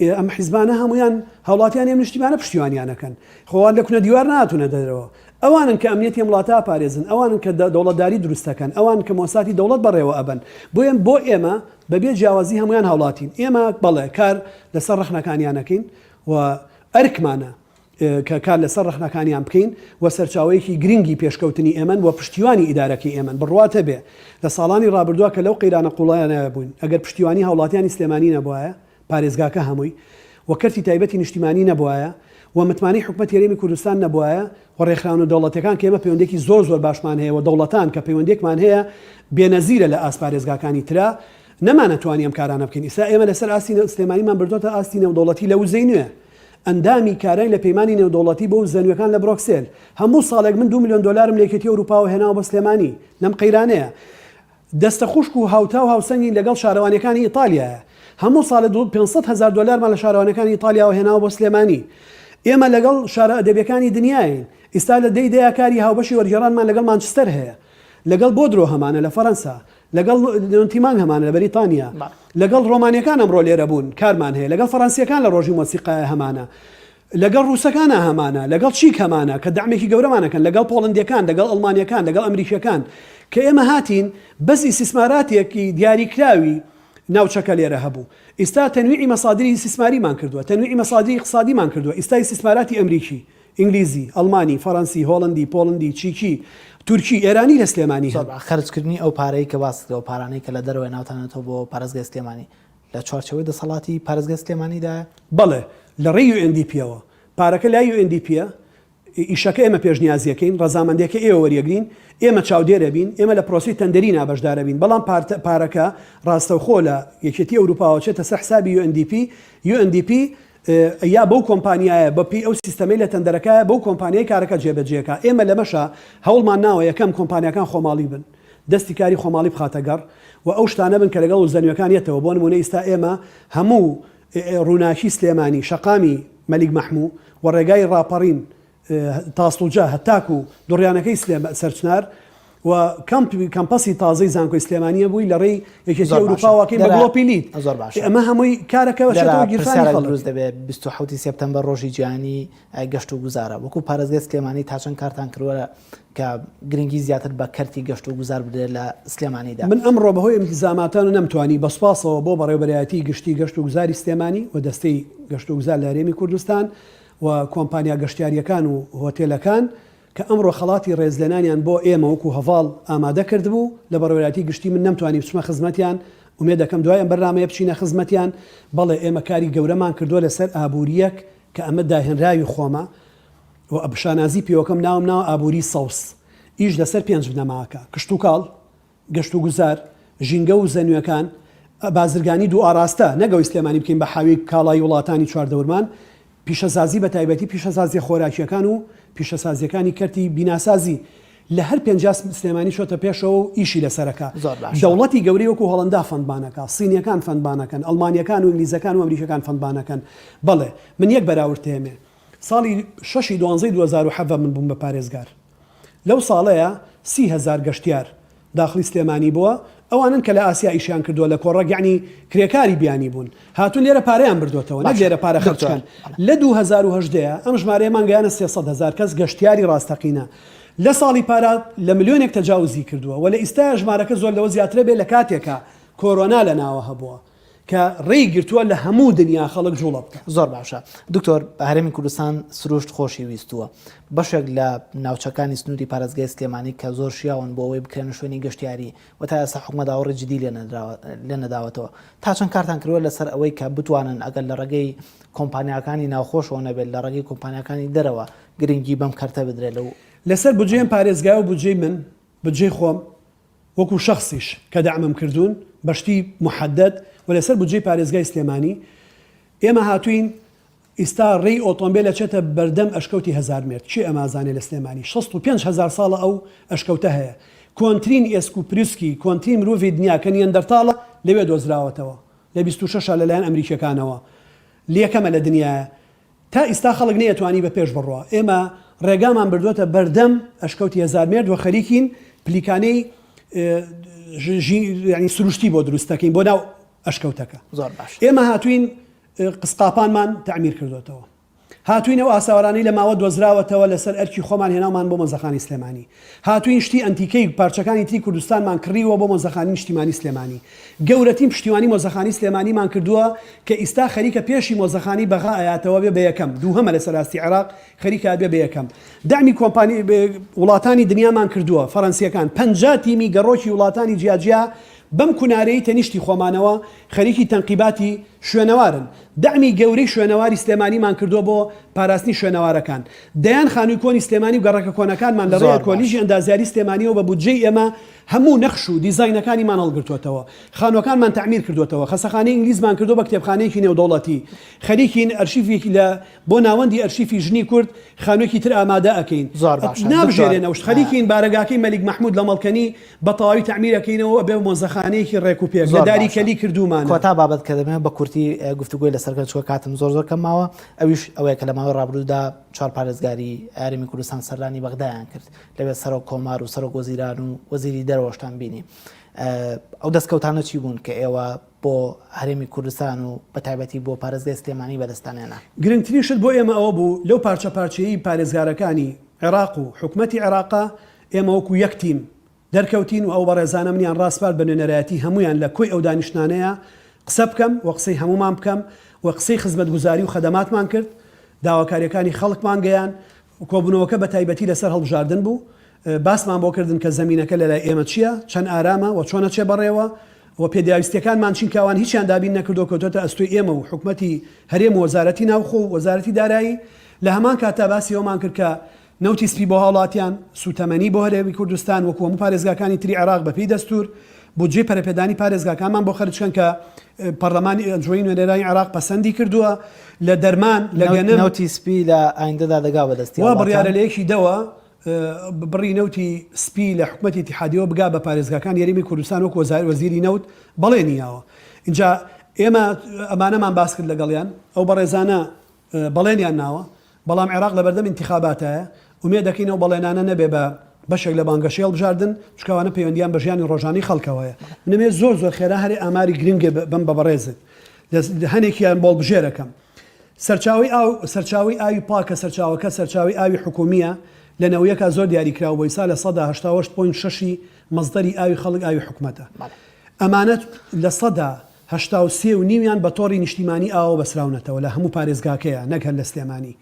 ئێ ئەم حیزبانە هەموویان هاوڵاتیانی ئەم نیشتیمانە پشتیوانیان ئەکەن. خۆ ئەوان لە کونە دیوار نەهاتوونە دەرەوە. ئەوانن کە ئەمنیەتی ئەم وڵاتە ئەپارێزن، ئەوانن کە دەوڵەتداری دروست ئەکەن، ئەوانن کە مۆساتی دەوڵەت بەڕێوە ئەبەن. بۆیە بۆ ئێمە بە بێ جیاوازی هەموویان هاوڵاتین. ئێمە بەڵێ کار لەسەر ڕەخنەکانیان ئەکەین و ئەرکمانە. کە کار لەسەر ڕەخنەکانیان بکەین و سەرچاوەیەکی گرنگی پێشکەوتنی ئێمەن و پشتیوانی ئیدارەکەی ئێمەن، بڕوات هەبێ لە ساڵانی ڕابردووە کە لەو قەیرانە قوڵانە بووین ئەگەر پشتیوانی هاوڵاتیانی سلێمانی نەبوایە پارێزگاکە هەمووی و کەرتی تایبەتی نیشتیمانی نەبوایە و متمانەی حکومەتی هەرێمی کوردستان نەبوایە و ڕێکخراوە نێودەوڵەتیەکان کە ئێمە پەیوەندیەکی زۆر زۆر باشمان هەیە و دەوڵەتان کە پەیوەندیەکمان هەیە بێنەزیرە لە ئاست پارێزگاکانی ترا نەمانەتوانی ئەم کارانە بکەین ئیستا ئێمە لەسەر ئاستی سلێمانیمان بردۆتە ئاستی نێودەوڵەتی لە وزەی نوێ ئەندامی کارای لە پەیمانی نێودەوڵەتی بۆ وزە نوێکان لە برۆکسێل. هەموو ساڵێک من دوو ملیۆن دۆلارم لە یەکێتی ئەوروپاوە هێناوە بۆ سلێمانی لەم قەیرانەیە. دەستە خوشک و هاوتا و هاوسەنگین لەگەڵ شارەوانیەکانی ئیتالیایە. هەموو ساڵێ 500 هەزار دۆلارمان لە شارەوانیەکانی ئیتالیاوە هێناوە بۆ سلێمانی. ئێمە لەگەڵ شارە ئەدەبیەکانی دنیاین. ئیستا لە دەی دەیا کاری هاوبەشی وەرگێڕانمان لەگەڵ مانچستەر هەیە. لەگەڵ بۆدرۆ هەمانە لە فەرەنسا. لەگەڵ نۆتیمان هەمانە لە بەریتانیا، لەگەڵ ڕۆمانیەکان ئەمڕۆ لێرە بوون کارمان هەیە، لەگەڵ فەڕەنسیەکان لە ڕۆژی مۆسیقایە هەمانە، لەگەڵ ڕووسەکانا هەمانە، لەگەڵ چیک هەمانە کە دەعمێکی گەورەمان ئەکەن، لەگەڵ پۆڵندیەکان، لەگەڵ ئەڵمانیەکان، لەگەڵ ئەمریکیەکان، کە ئێمە هاتین بەس ئیستیسماراتێکی دیاریکراوی ناوچەکە لێرە هەبوو، ئیستا تەنویعی مەسادری ئیستیسماریمان کردووە، تەنویعی مەسادری ئیقتسادیمان کردووە، ئیستا ئیستیسماراتی ئەمریکی، ئینگلیزی، ئەڵمانی، فەڕەنسی، هۆڵەندی، پۆڵندی، چیکی، تورکی، ئێرانی لە سلێمانی زۆر هەن. باشە. خەرجکردنی ئەو پارەی کە باست کرد، ئەو پارانەی کە لە دەرەوەی ناوتانەتەوە بۆ پارێزگای سلێمانی، لە چوارچێوەی دەسەڵاتی پارێزگای سلێمانیدایە؟ بەڵێ، لە ڕێی UNDP-ەوە. پارەکە لای UNDP-یە، ئیشەکە ئێمە پێشنیازی ئەکەین، ڕەزامەندییەکە ئێوە وەریئەگرین، ئێمە چاودێر ئەبین، ئێمە لە پرۆسەی تەندەرینا بەشدار ئەبین، بەڵام پارەکە ڕاستەوخۆ لە یەکێتی ئەوروپاوە ئەچێتە سەر حسابی UNDP، UNDP یا بەو کۆمپانیایە بە پێی ئەو سیستەمەی لە تەندەرەکایە بەو کۆمپانیای کارەکە جێبەجێکا ئێمە لەمەشا هەوڵمان ناوە یەکەم کۆمپانیاکان خۆماڵی بن دەستی کاری خۆماڵی بخاتە گەڕ و ئەو شتانە بن کە لەگەڵ وزە نوێکان یەتەوە بۆ نمونە ئیستا ئێمە هەموو ڕووناکی سلێمانی شەقامی مەلیک مەحموو و ڕێگای ڕاپەڕین تاسڵوجە هەتاکو دوڕیانەکەی سلێما سەرچنار و کەمپ کەمپەسی تازەی زانکۆی سلێمانیە بووی لە ڕێی یەکێتی زۆر باشە. ئەوروپاوە کەین بە دەرا گڵۆپی لید زۆر باشە. ئەمە هەمووی کارەکە دەرا ئەچێتەوە گیرفانی پرسیارێک خەڵک. دروست دەبێت 27 سێپتەمبەر ڕۆژی جیهانی گەشت و گوزارە وەکو پارێزگای سلێمانی تا چەند کارتان کردووە کە گرنگی زیاتر بە کەرتی گەشت و گوزار بدرێت لە سلێمانیدا؟ من ئەمڕۆ بەهۆی ئیلتیزاماتان نەمتوانی بە سوپاسەوە بۆ بەڕێوەبەرایەتی گشتی گەشت و گوزاری سلێمانی و دەستەی گەشت و گوزار لە هەرێمی کوردستان و کۆمپانیا گەشتیارییەکان و هۆتێلەکان. کە ئەمڕۆ خەڵاتی ڕێزلێنانیان بۆ ئێمە وەکو هەڤاڵ ئامادە کردبوو لە بەڕێوەرایەتی گشتی من نەمتوانی بچمە خزمەتیان ئومێد دەکەم دوای ئەم بەرنامەیە بچینە خزمەتیان بەڵێ ئێمە کاری گەورەمان کردووە لەسەر ئابوورییەک کە ئەمە داهێنراوی خۆمە و شانازی پێوەکەم ناوم ناوە ئابووری سەوز ئیش لەسەر پێنج بنەماکە کشتوکاڵ گەشتوگوزار، ژینگە و وزە نوێکان، بازرگانی دووئاڕاستە، نەک ئەوەی سلێمانی بکەین بە حاویەی کاڵای وڵاتانی چواردەورمان، پیشەسازی بە تایبەتی پیشەسازیە خۆراکیەکان و پیشەسازیەکانی کەرتی بیناسازی لە هەر پێنجا سلێمانی چۆتە پێشەوە و ئیشی لەسەرەکا. زۆر باشە. دەوڵەتی گەورەی وەکو هۆڵەندا fund مان ئەکا، سینیەکان fund مان ئەکەن، ئەڵمانیەکان و ئینگلیزەکان و ئەمریکیەکان fund مان ئەکەن. بەڵێ من یەک بەراورد تێمێ. ساڵی شەشی دوانزەی 2017 من بووم بە پارێزگار. لەو ساڵەیا 30 هەزار گەشتیار داخڵی سلێمانی بووە، ئەوانەن کە لە ئاسیا ئیشیان کردووە لە کۆڕەک یەعنی کرێکاری بیانی بوون هاتوون لێرە پارەیان بردۆتەوە نەک باشە لێرە پارە خەرج دکتۆر کەن. لە 2018 ە ئەم ژمارەیەمان گەیانە 300 هەزار کەس گەشتیاری ڕاستەقینە لە ساڵی پارا لە ملیۆنێک تەجاوزی کردووە و لە ئیستایا ژمارەکە زۆر لەوە زیاترە بێ لە کاتێکا کۆرۆنا لە ناوە هەبووە. کە ڕێی گرتووە لە هەموو دنیا خەڵک جوڵە بکا. زۆر باشە دکتۆر هەرێمی کوردستان سروشت خۆشی ویستووە بەشێک لە ناوچەکانی سنووری پارێزگای سلێمانی کە زۆر شیاون بۆ ئەوەی بکرێنە شوێنی گەشتیاری و تا ئێستا حکومەت ئاوڕی جدی لێ نەداوەتەوە تا چەند کارتان کردووە لەسەر ئەوەی کە بتوانن ئەگەر لە ڕێگەی کۆمپانیاکانی ناوخۆشەوە نەبێت لە ڕێگەی کۆمپانیاکانی دەرەوە گرنگی بەم کەرتە بدرێت لەو لەسەر بودجەی ئەم پارێزگایە و بودجەی من بودجەی خۆم وەکو شەخسیش کە دەعمم کردوون بە شتی موحەدەد و لەسەر بودجەی پارێزگای سلێمانی ئێمە هاتووین ئیستا ڕێی ئۆتۆمبێل ئەچێتە بەردەم ئەشکەوتی هەزارمێرد کێ ئەمە ئەزانێ لە سلێمانی 65 هەزار ساڵە ئەو ئەشکەوتە هەیە کۆنترین ئێسک و پروسکی کۆنترین مرۆڤی دنیا کە نیەندەرتاڵە لەوێ دۆزراوەتەوە لە 26 لەلایەن ئەمریکیەکانەوە لەکەمە لە دنیایە تا ئیستا خەڵک نەیەتوانی بە پێش بڕوا. ئێمە ڕێگامان بردۆتە بەردەم ئەشکەوتی هەزارمێرد و خەریکین پلیکانەی یانی سروشتی بۆ دروست دەکەین بۆ ناو ئەشکەوتەکە. زۆر باش. ئێمە هاتوین قسقاپانمان تەعمیر کردۆتەوە. هاتوین ئەو ئاسەوارانەی لە ماوە دۆزراوەتەوە لەسەر ئەرکی خۆمان هێناومان بۆ مۆزەخانەی سلێمانی. هاتوین شتی ئەنتیکەی پارچەکانی تری کوردستانمان کڕیوە بۆ مۆزەخانی نیشتیمانی سلێمانی. گەورەترین پشتیوانی مۆزەخانی سلێمانیمان کردووە کە ئیستا خەریکە پێشی مۆزەخانی بەغا ئەیاتەوە بێ بە یەکەم دووهەمە لەسەر ئاستی عێراق خەریکە ئەبێ بە یەکەم دەعمی کۆمپانی وڵاتانی دنیامان کردووە فەرەنسیەکان 50 تیمی گەڕۆکی وڵاتانی جیاجیا بەم کونارەی تەنیشتی خۆمانەوە خەریکی تەنقیباتی شوێنەوارن. دەعمی گەورەی شوێنەواری سلێمانیمان کردووە بۆ پاراستنی شوێنەوارەکان. دەیان خانووی کۆنی سلێمانی و گەڕەکە کۆنەکانمان لە ڕێی کۆلیژی ئەندازیاری سلێمانییەوە بە بودجەی ئێمە هەموو نەخش و دیزاینەکانیمان هەڵگرتووەتەوە. خانووەکانمان تەعمیر کردووەتەوە. خەسەخانەی ئینگلیزمان کردووە بە کتێبخانەیەکی نێودەوڵەتی. خەریکین ئەرشیفێکی لە بۆ ناوەندی ئەرشیفی ژنی کورد خانووێکی تر ئامادە ئەکەین. زۆر باشە دکتۆر. نابژێرێن ئەو شت. خەریکین بارەگاکەی مەلیک مەحموود لە مەڵکەنی بە تەواوی تەعمیر ئەکەینەوە و ئەبێ بە مۆزەخانەیەکی ڕێک و پێک. لە زۆر داری باشە. کەلی کردوومانە. کۆتا بابەت کە دەمەوێت بە کورتی گفتوگۆی لەسەر بکەم چونکە کاتم زۆر زۆر کەم ماوە ئەویش ئەوەیە کە لە ماوەی ڕابردوودا چوار پارێزگاری هەرێمی کوردستان سەردانی بەغدایان کرد لەوێ سەرۆک کۆمار و سەرۆک وەزیران و وەزیری دەرەوەشتان بینی ئەو دەستکەوتانە چی بوون کە ئێوە بۆ هەرێمی کوردستان و بە تایبەتی بۆ پارێزگای سلێمانی بەدەستتان هێنا؟ گرنگترین شت بۆ ئێمە ئەوە بوو لەو پارچە پارچەیەی پارێزگارەکانی عێراق و حکومەتی عێراقا ئێمە وەکو یەک تیم دەرکەوتین و ئەو بەڕێزانە منیان ڕاسپارد بە نوێنەرایەتی هەموویان لە کۆی ئەو دانیشتنانەیا قسە بکەم و قسەی هەموومان بکەم و قسەی خزمەتگوزاری و خەدەماتمان کرد داواکاریەکانی خەڵکمان گەیان کۆبوونەوەکە بە تایبەتی لەسەر هەڵبژاردن بوو باسمان بۆ کردن کە زەمینەکە لەلای ئێمە چییە چەند ئارامە و چۆن ئەچێ بەڕێوە و پێداویستیەکانمان چین کە ئەوان هیچیان دابین نەکردووە کەوتۆتە ئەستۆی ئێمە و حکومەتی هەرێم و وەزارەتی ناوخۆ و وەزارەتی دارایی لە هەمان کاتدا باسی ئەوەمان کرد کە نەوتی سپی بۆ هاوڵاتیان، سووتەمەنی بۆ هەرێمی کوردستان وەکو هەموو پارێزگاکانی تری عێراق بەپێی دەستوور، بودجەی پەرەپێدانی پارێزگاکانمان بۆ خەرج کەن کە پەرلەمانی ئەنجومەنی نوێنەرانی عێراق پەسەندی کردووە، لە دەرمان، لە گەنم. نەوتی سپی لە ئایندەدا دەگا بە دەستی وا هاوڵاتیان؟ بڕیارە لە یەکی دەوە بڕی نەوتی سپی لە حکومەتی ئیتیحادیەوە بگا بە پارێزگاکانی هەرێمی کوردستان وەکو وەزیری نەوت بەڵێنی یاوە. ئینجا ئێمە ئەمانەمان باس کرد لەگەڵیان، ئەو بەڕێزانە بەڵێنیان ناوە، بەڵام عێراق لەبەردەم ئینتیخاباتایە، ئومێد دەکەین ئەو بەڵێنانە نەبێ بە بەشێک لە بانگەشەی هەڵبژاردن، چونکە ئەوانە پەیوەندییان بە ژیانی ڕۆژانەی خەڵکەوە هەیە. من دەمەوێت زۆر زۆر خێرا هەرێ ئاماری گرنگێ بەم بە بەڕێزت لە هەنێکیان بۆڵبژێرەکەم. سەرچاوەی ئاو، سەرچاوەی ئاوی پاک کە سەرچاوەکە سەرچاوەی ئاوی حکوومییە، لە نەوەیەکا زۆر دیاریکراو بۆ ئیستا 88% point شەشی مەسدەری ئاوی خەڵک ئاوی حکومەتە. ئەمانە 83 و نیویان بە تۆڕی نیشتیمانی ئاوەوە بەسراونەتەوە لە هەموو پارێزگاکەیە نەک هەر لە سلێمانی.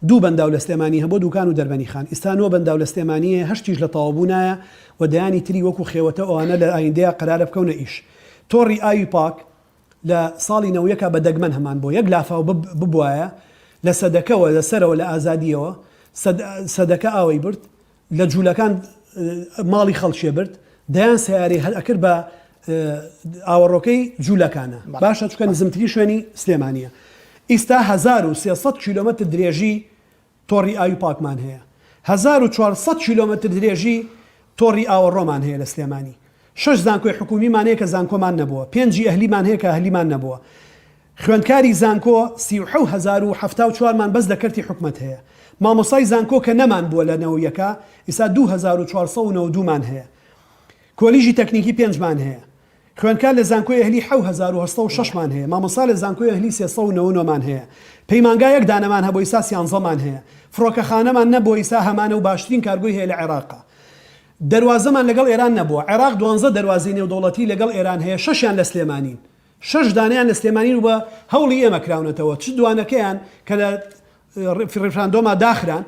دوو بەنداو لە سلێمانی هەبوو دوکان و دەربەنیخان ئیستا نۆ بەنداو لە سلێمانی هەیە هەشتیش لە تەواوبوونایە و دەیانی تری وەکو خێوەتە ئەوانە لە ئایندەیا قەرارە بکەونە ئیش. تۆڕی ئاوی پاک لە ساڵی نەوەیەکا بە دەگمەن هەمان بووە یەک لافاو ببوایە لە سەدەکەوە لە سەرەوە لە ئازادیەوە سەدەکە ئاوەی برد لە جوولەکان ماڵی خەڵکێ برد دەیان سەیارەی هەر ئەکرد بە ئاوەڕۆکەی جوولەکانە باشە چکە نزمتری شوێنی سلێمانیە ئیستا 1300 کیلۆمەتر درێژی تۆڕی ئاوی پاکمان هەیە. 1400 کیلۆمەتر درێژی تۆڕی ئاوەڕۆمان هەیە لە سلێمانی. شەش زانکۆی حکوومیمان هەیە کە زانکۆمان نەبووە. پێنجی ئەهلیمان هەیە کە ئەهلیمان نەبووە. خوێندکاری زانکۆ 37074 مان بەس لە کەرتی حکومەت هەیە. مامۆستای زانکۆ کە نەمان بووە لە نەوەیەکا ئیستا 2492 مان هەیە. کۆلیژی تەکنیکی پێنجمان هەیە. خوێندکار لە زانکۆی ئەهلی 7806 مان هەیە، مامۆستا لە زانکۆی ئەهلی 399 مان هەیە، پەیمانگا یەک دانەمان هەبوو ئیستا سیانزەمان هەیە، فڕۆکەخانەمان نەبووە ئیستا هەمانە و باشترین کارگۆی هەیە لە عێراقا. دەروازەمان لەگەڵ ئێران نەبووە، عێراق دوانزە دەروازەی نێودەوڵەتی لەگەڵ ئێران هەیە شەشیان لە سلێمانین. شەش دانەیان لە سلێمانین و بە هەوڵی ئێمە کراونەتەوە، چ دوانەکەیان کە لە ڕیفراندۆما داخران،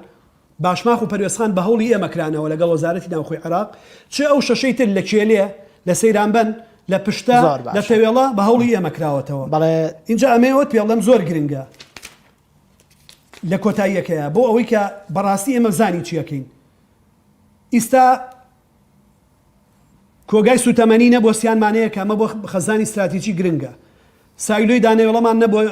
باشماخ و پەروێزخان بە هەوڵی ئێمە کرانەوە لەگەڵ وەزارەتی ناوخۆی عێراق، چ ئەو شەشەی تر لە کێلێ، لە سەیرانبەن، لە پشتە، زۆر لە باشە. تەوێڵە بە هەوڵی ئێمە کراوەتەوە. بەڵێ. ئینجا ئەمەی ئەوەت پێ بڵێم زۆر گرنگە لە کۆتاییەکەیا بۆ ئەوەی کە بەڕاستی ئێمە بزانین چی ئەکەین. ئیستا کۆگای سوتەمەنی نەبووە سیانمان هەیە کە ئەمە بۆ خەزانی ستراتیجی گرنگە. سایلۆی دانەوێڵەمان نەبووە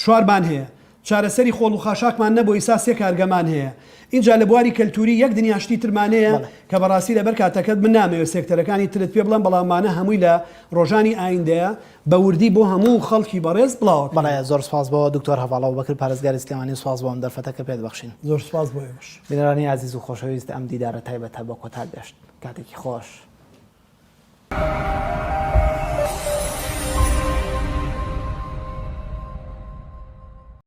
چوارمان هەیە. چارەسەری خۆڵ و خاشاکمان نەبووە ئیستا سێ کارگەمان هەیە. ئینجا لە بواری کەلتوری یەک دنیا شتی ترمان هەیە کە بەڕاستی لەبەر کاتەکەت من نامەوێت سێکتەرەکانی ترت پێ بڵێم بەڵام ئەمانە هەمووی لە ڕۆژانی ئایندەیە بە وردی بۆ هەموو خەڵکی بەڕێز بڵاوەکرێنەوە. بەڵێ زۆر سوپاس بۆ دکتۆر هەڤاڵ ئەبوبەکر پارێزگاری سلێمانی و سوپاس بۆ ئەم دەرفەتە کە پێت بەخشین. زۆر سوپاس بۆ ئێوەش. بینەرانی ئازیز و خۆشەویست ئەم دیدارە تایبەتە بە کۆتا گەشت. کاتێکی خۆش.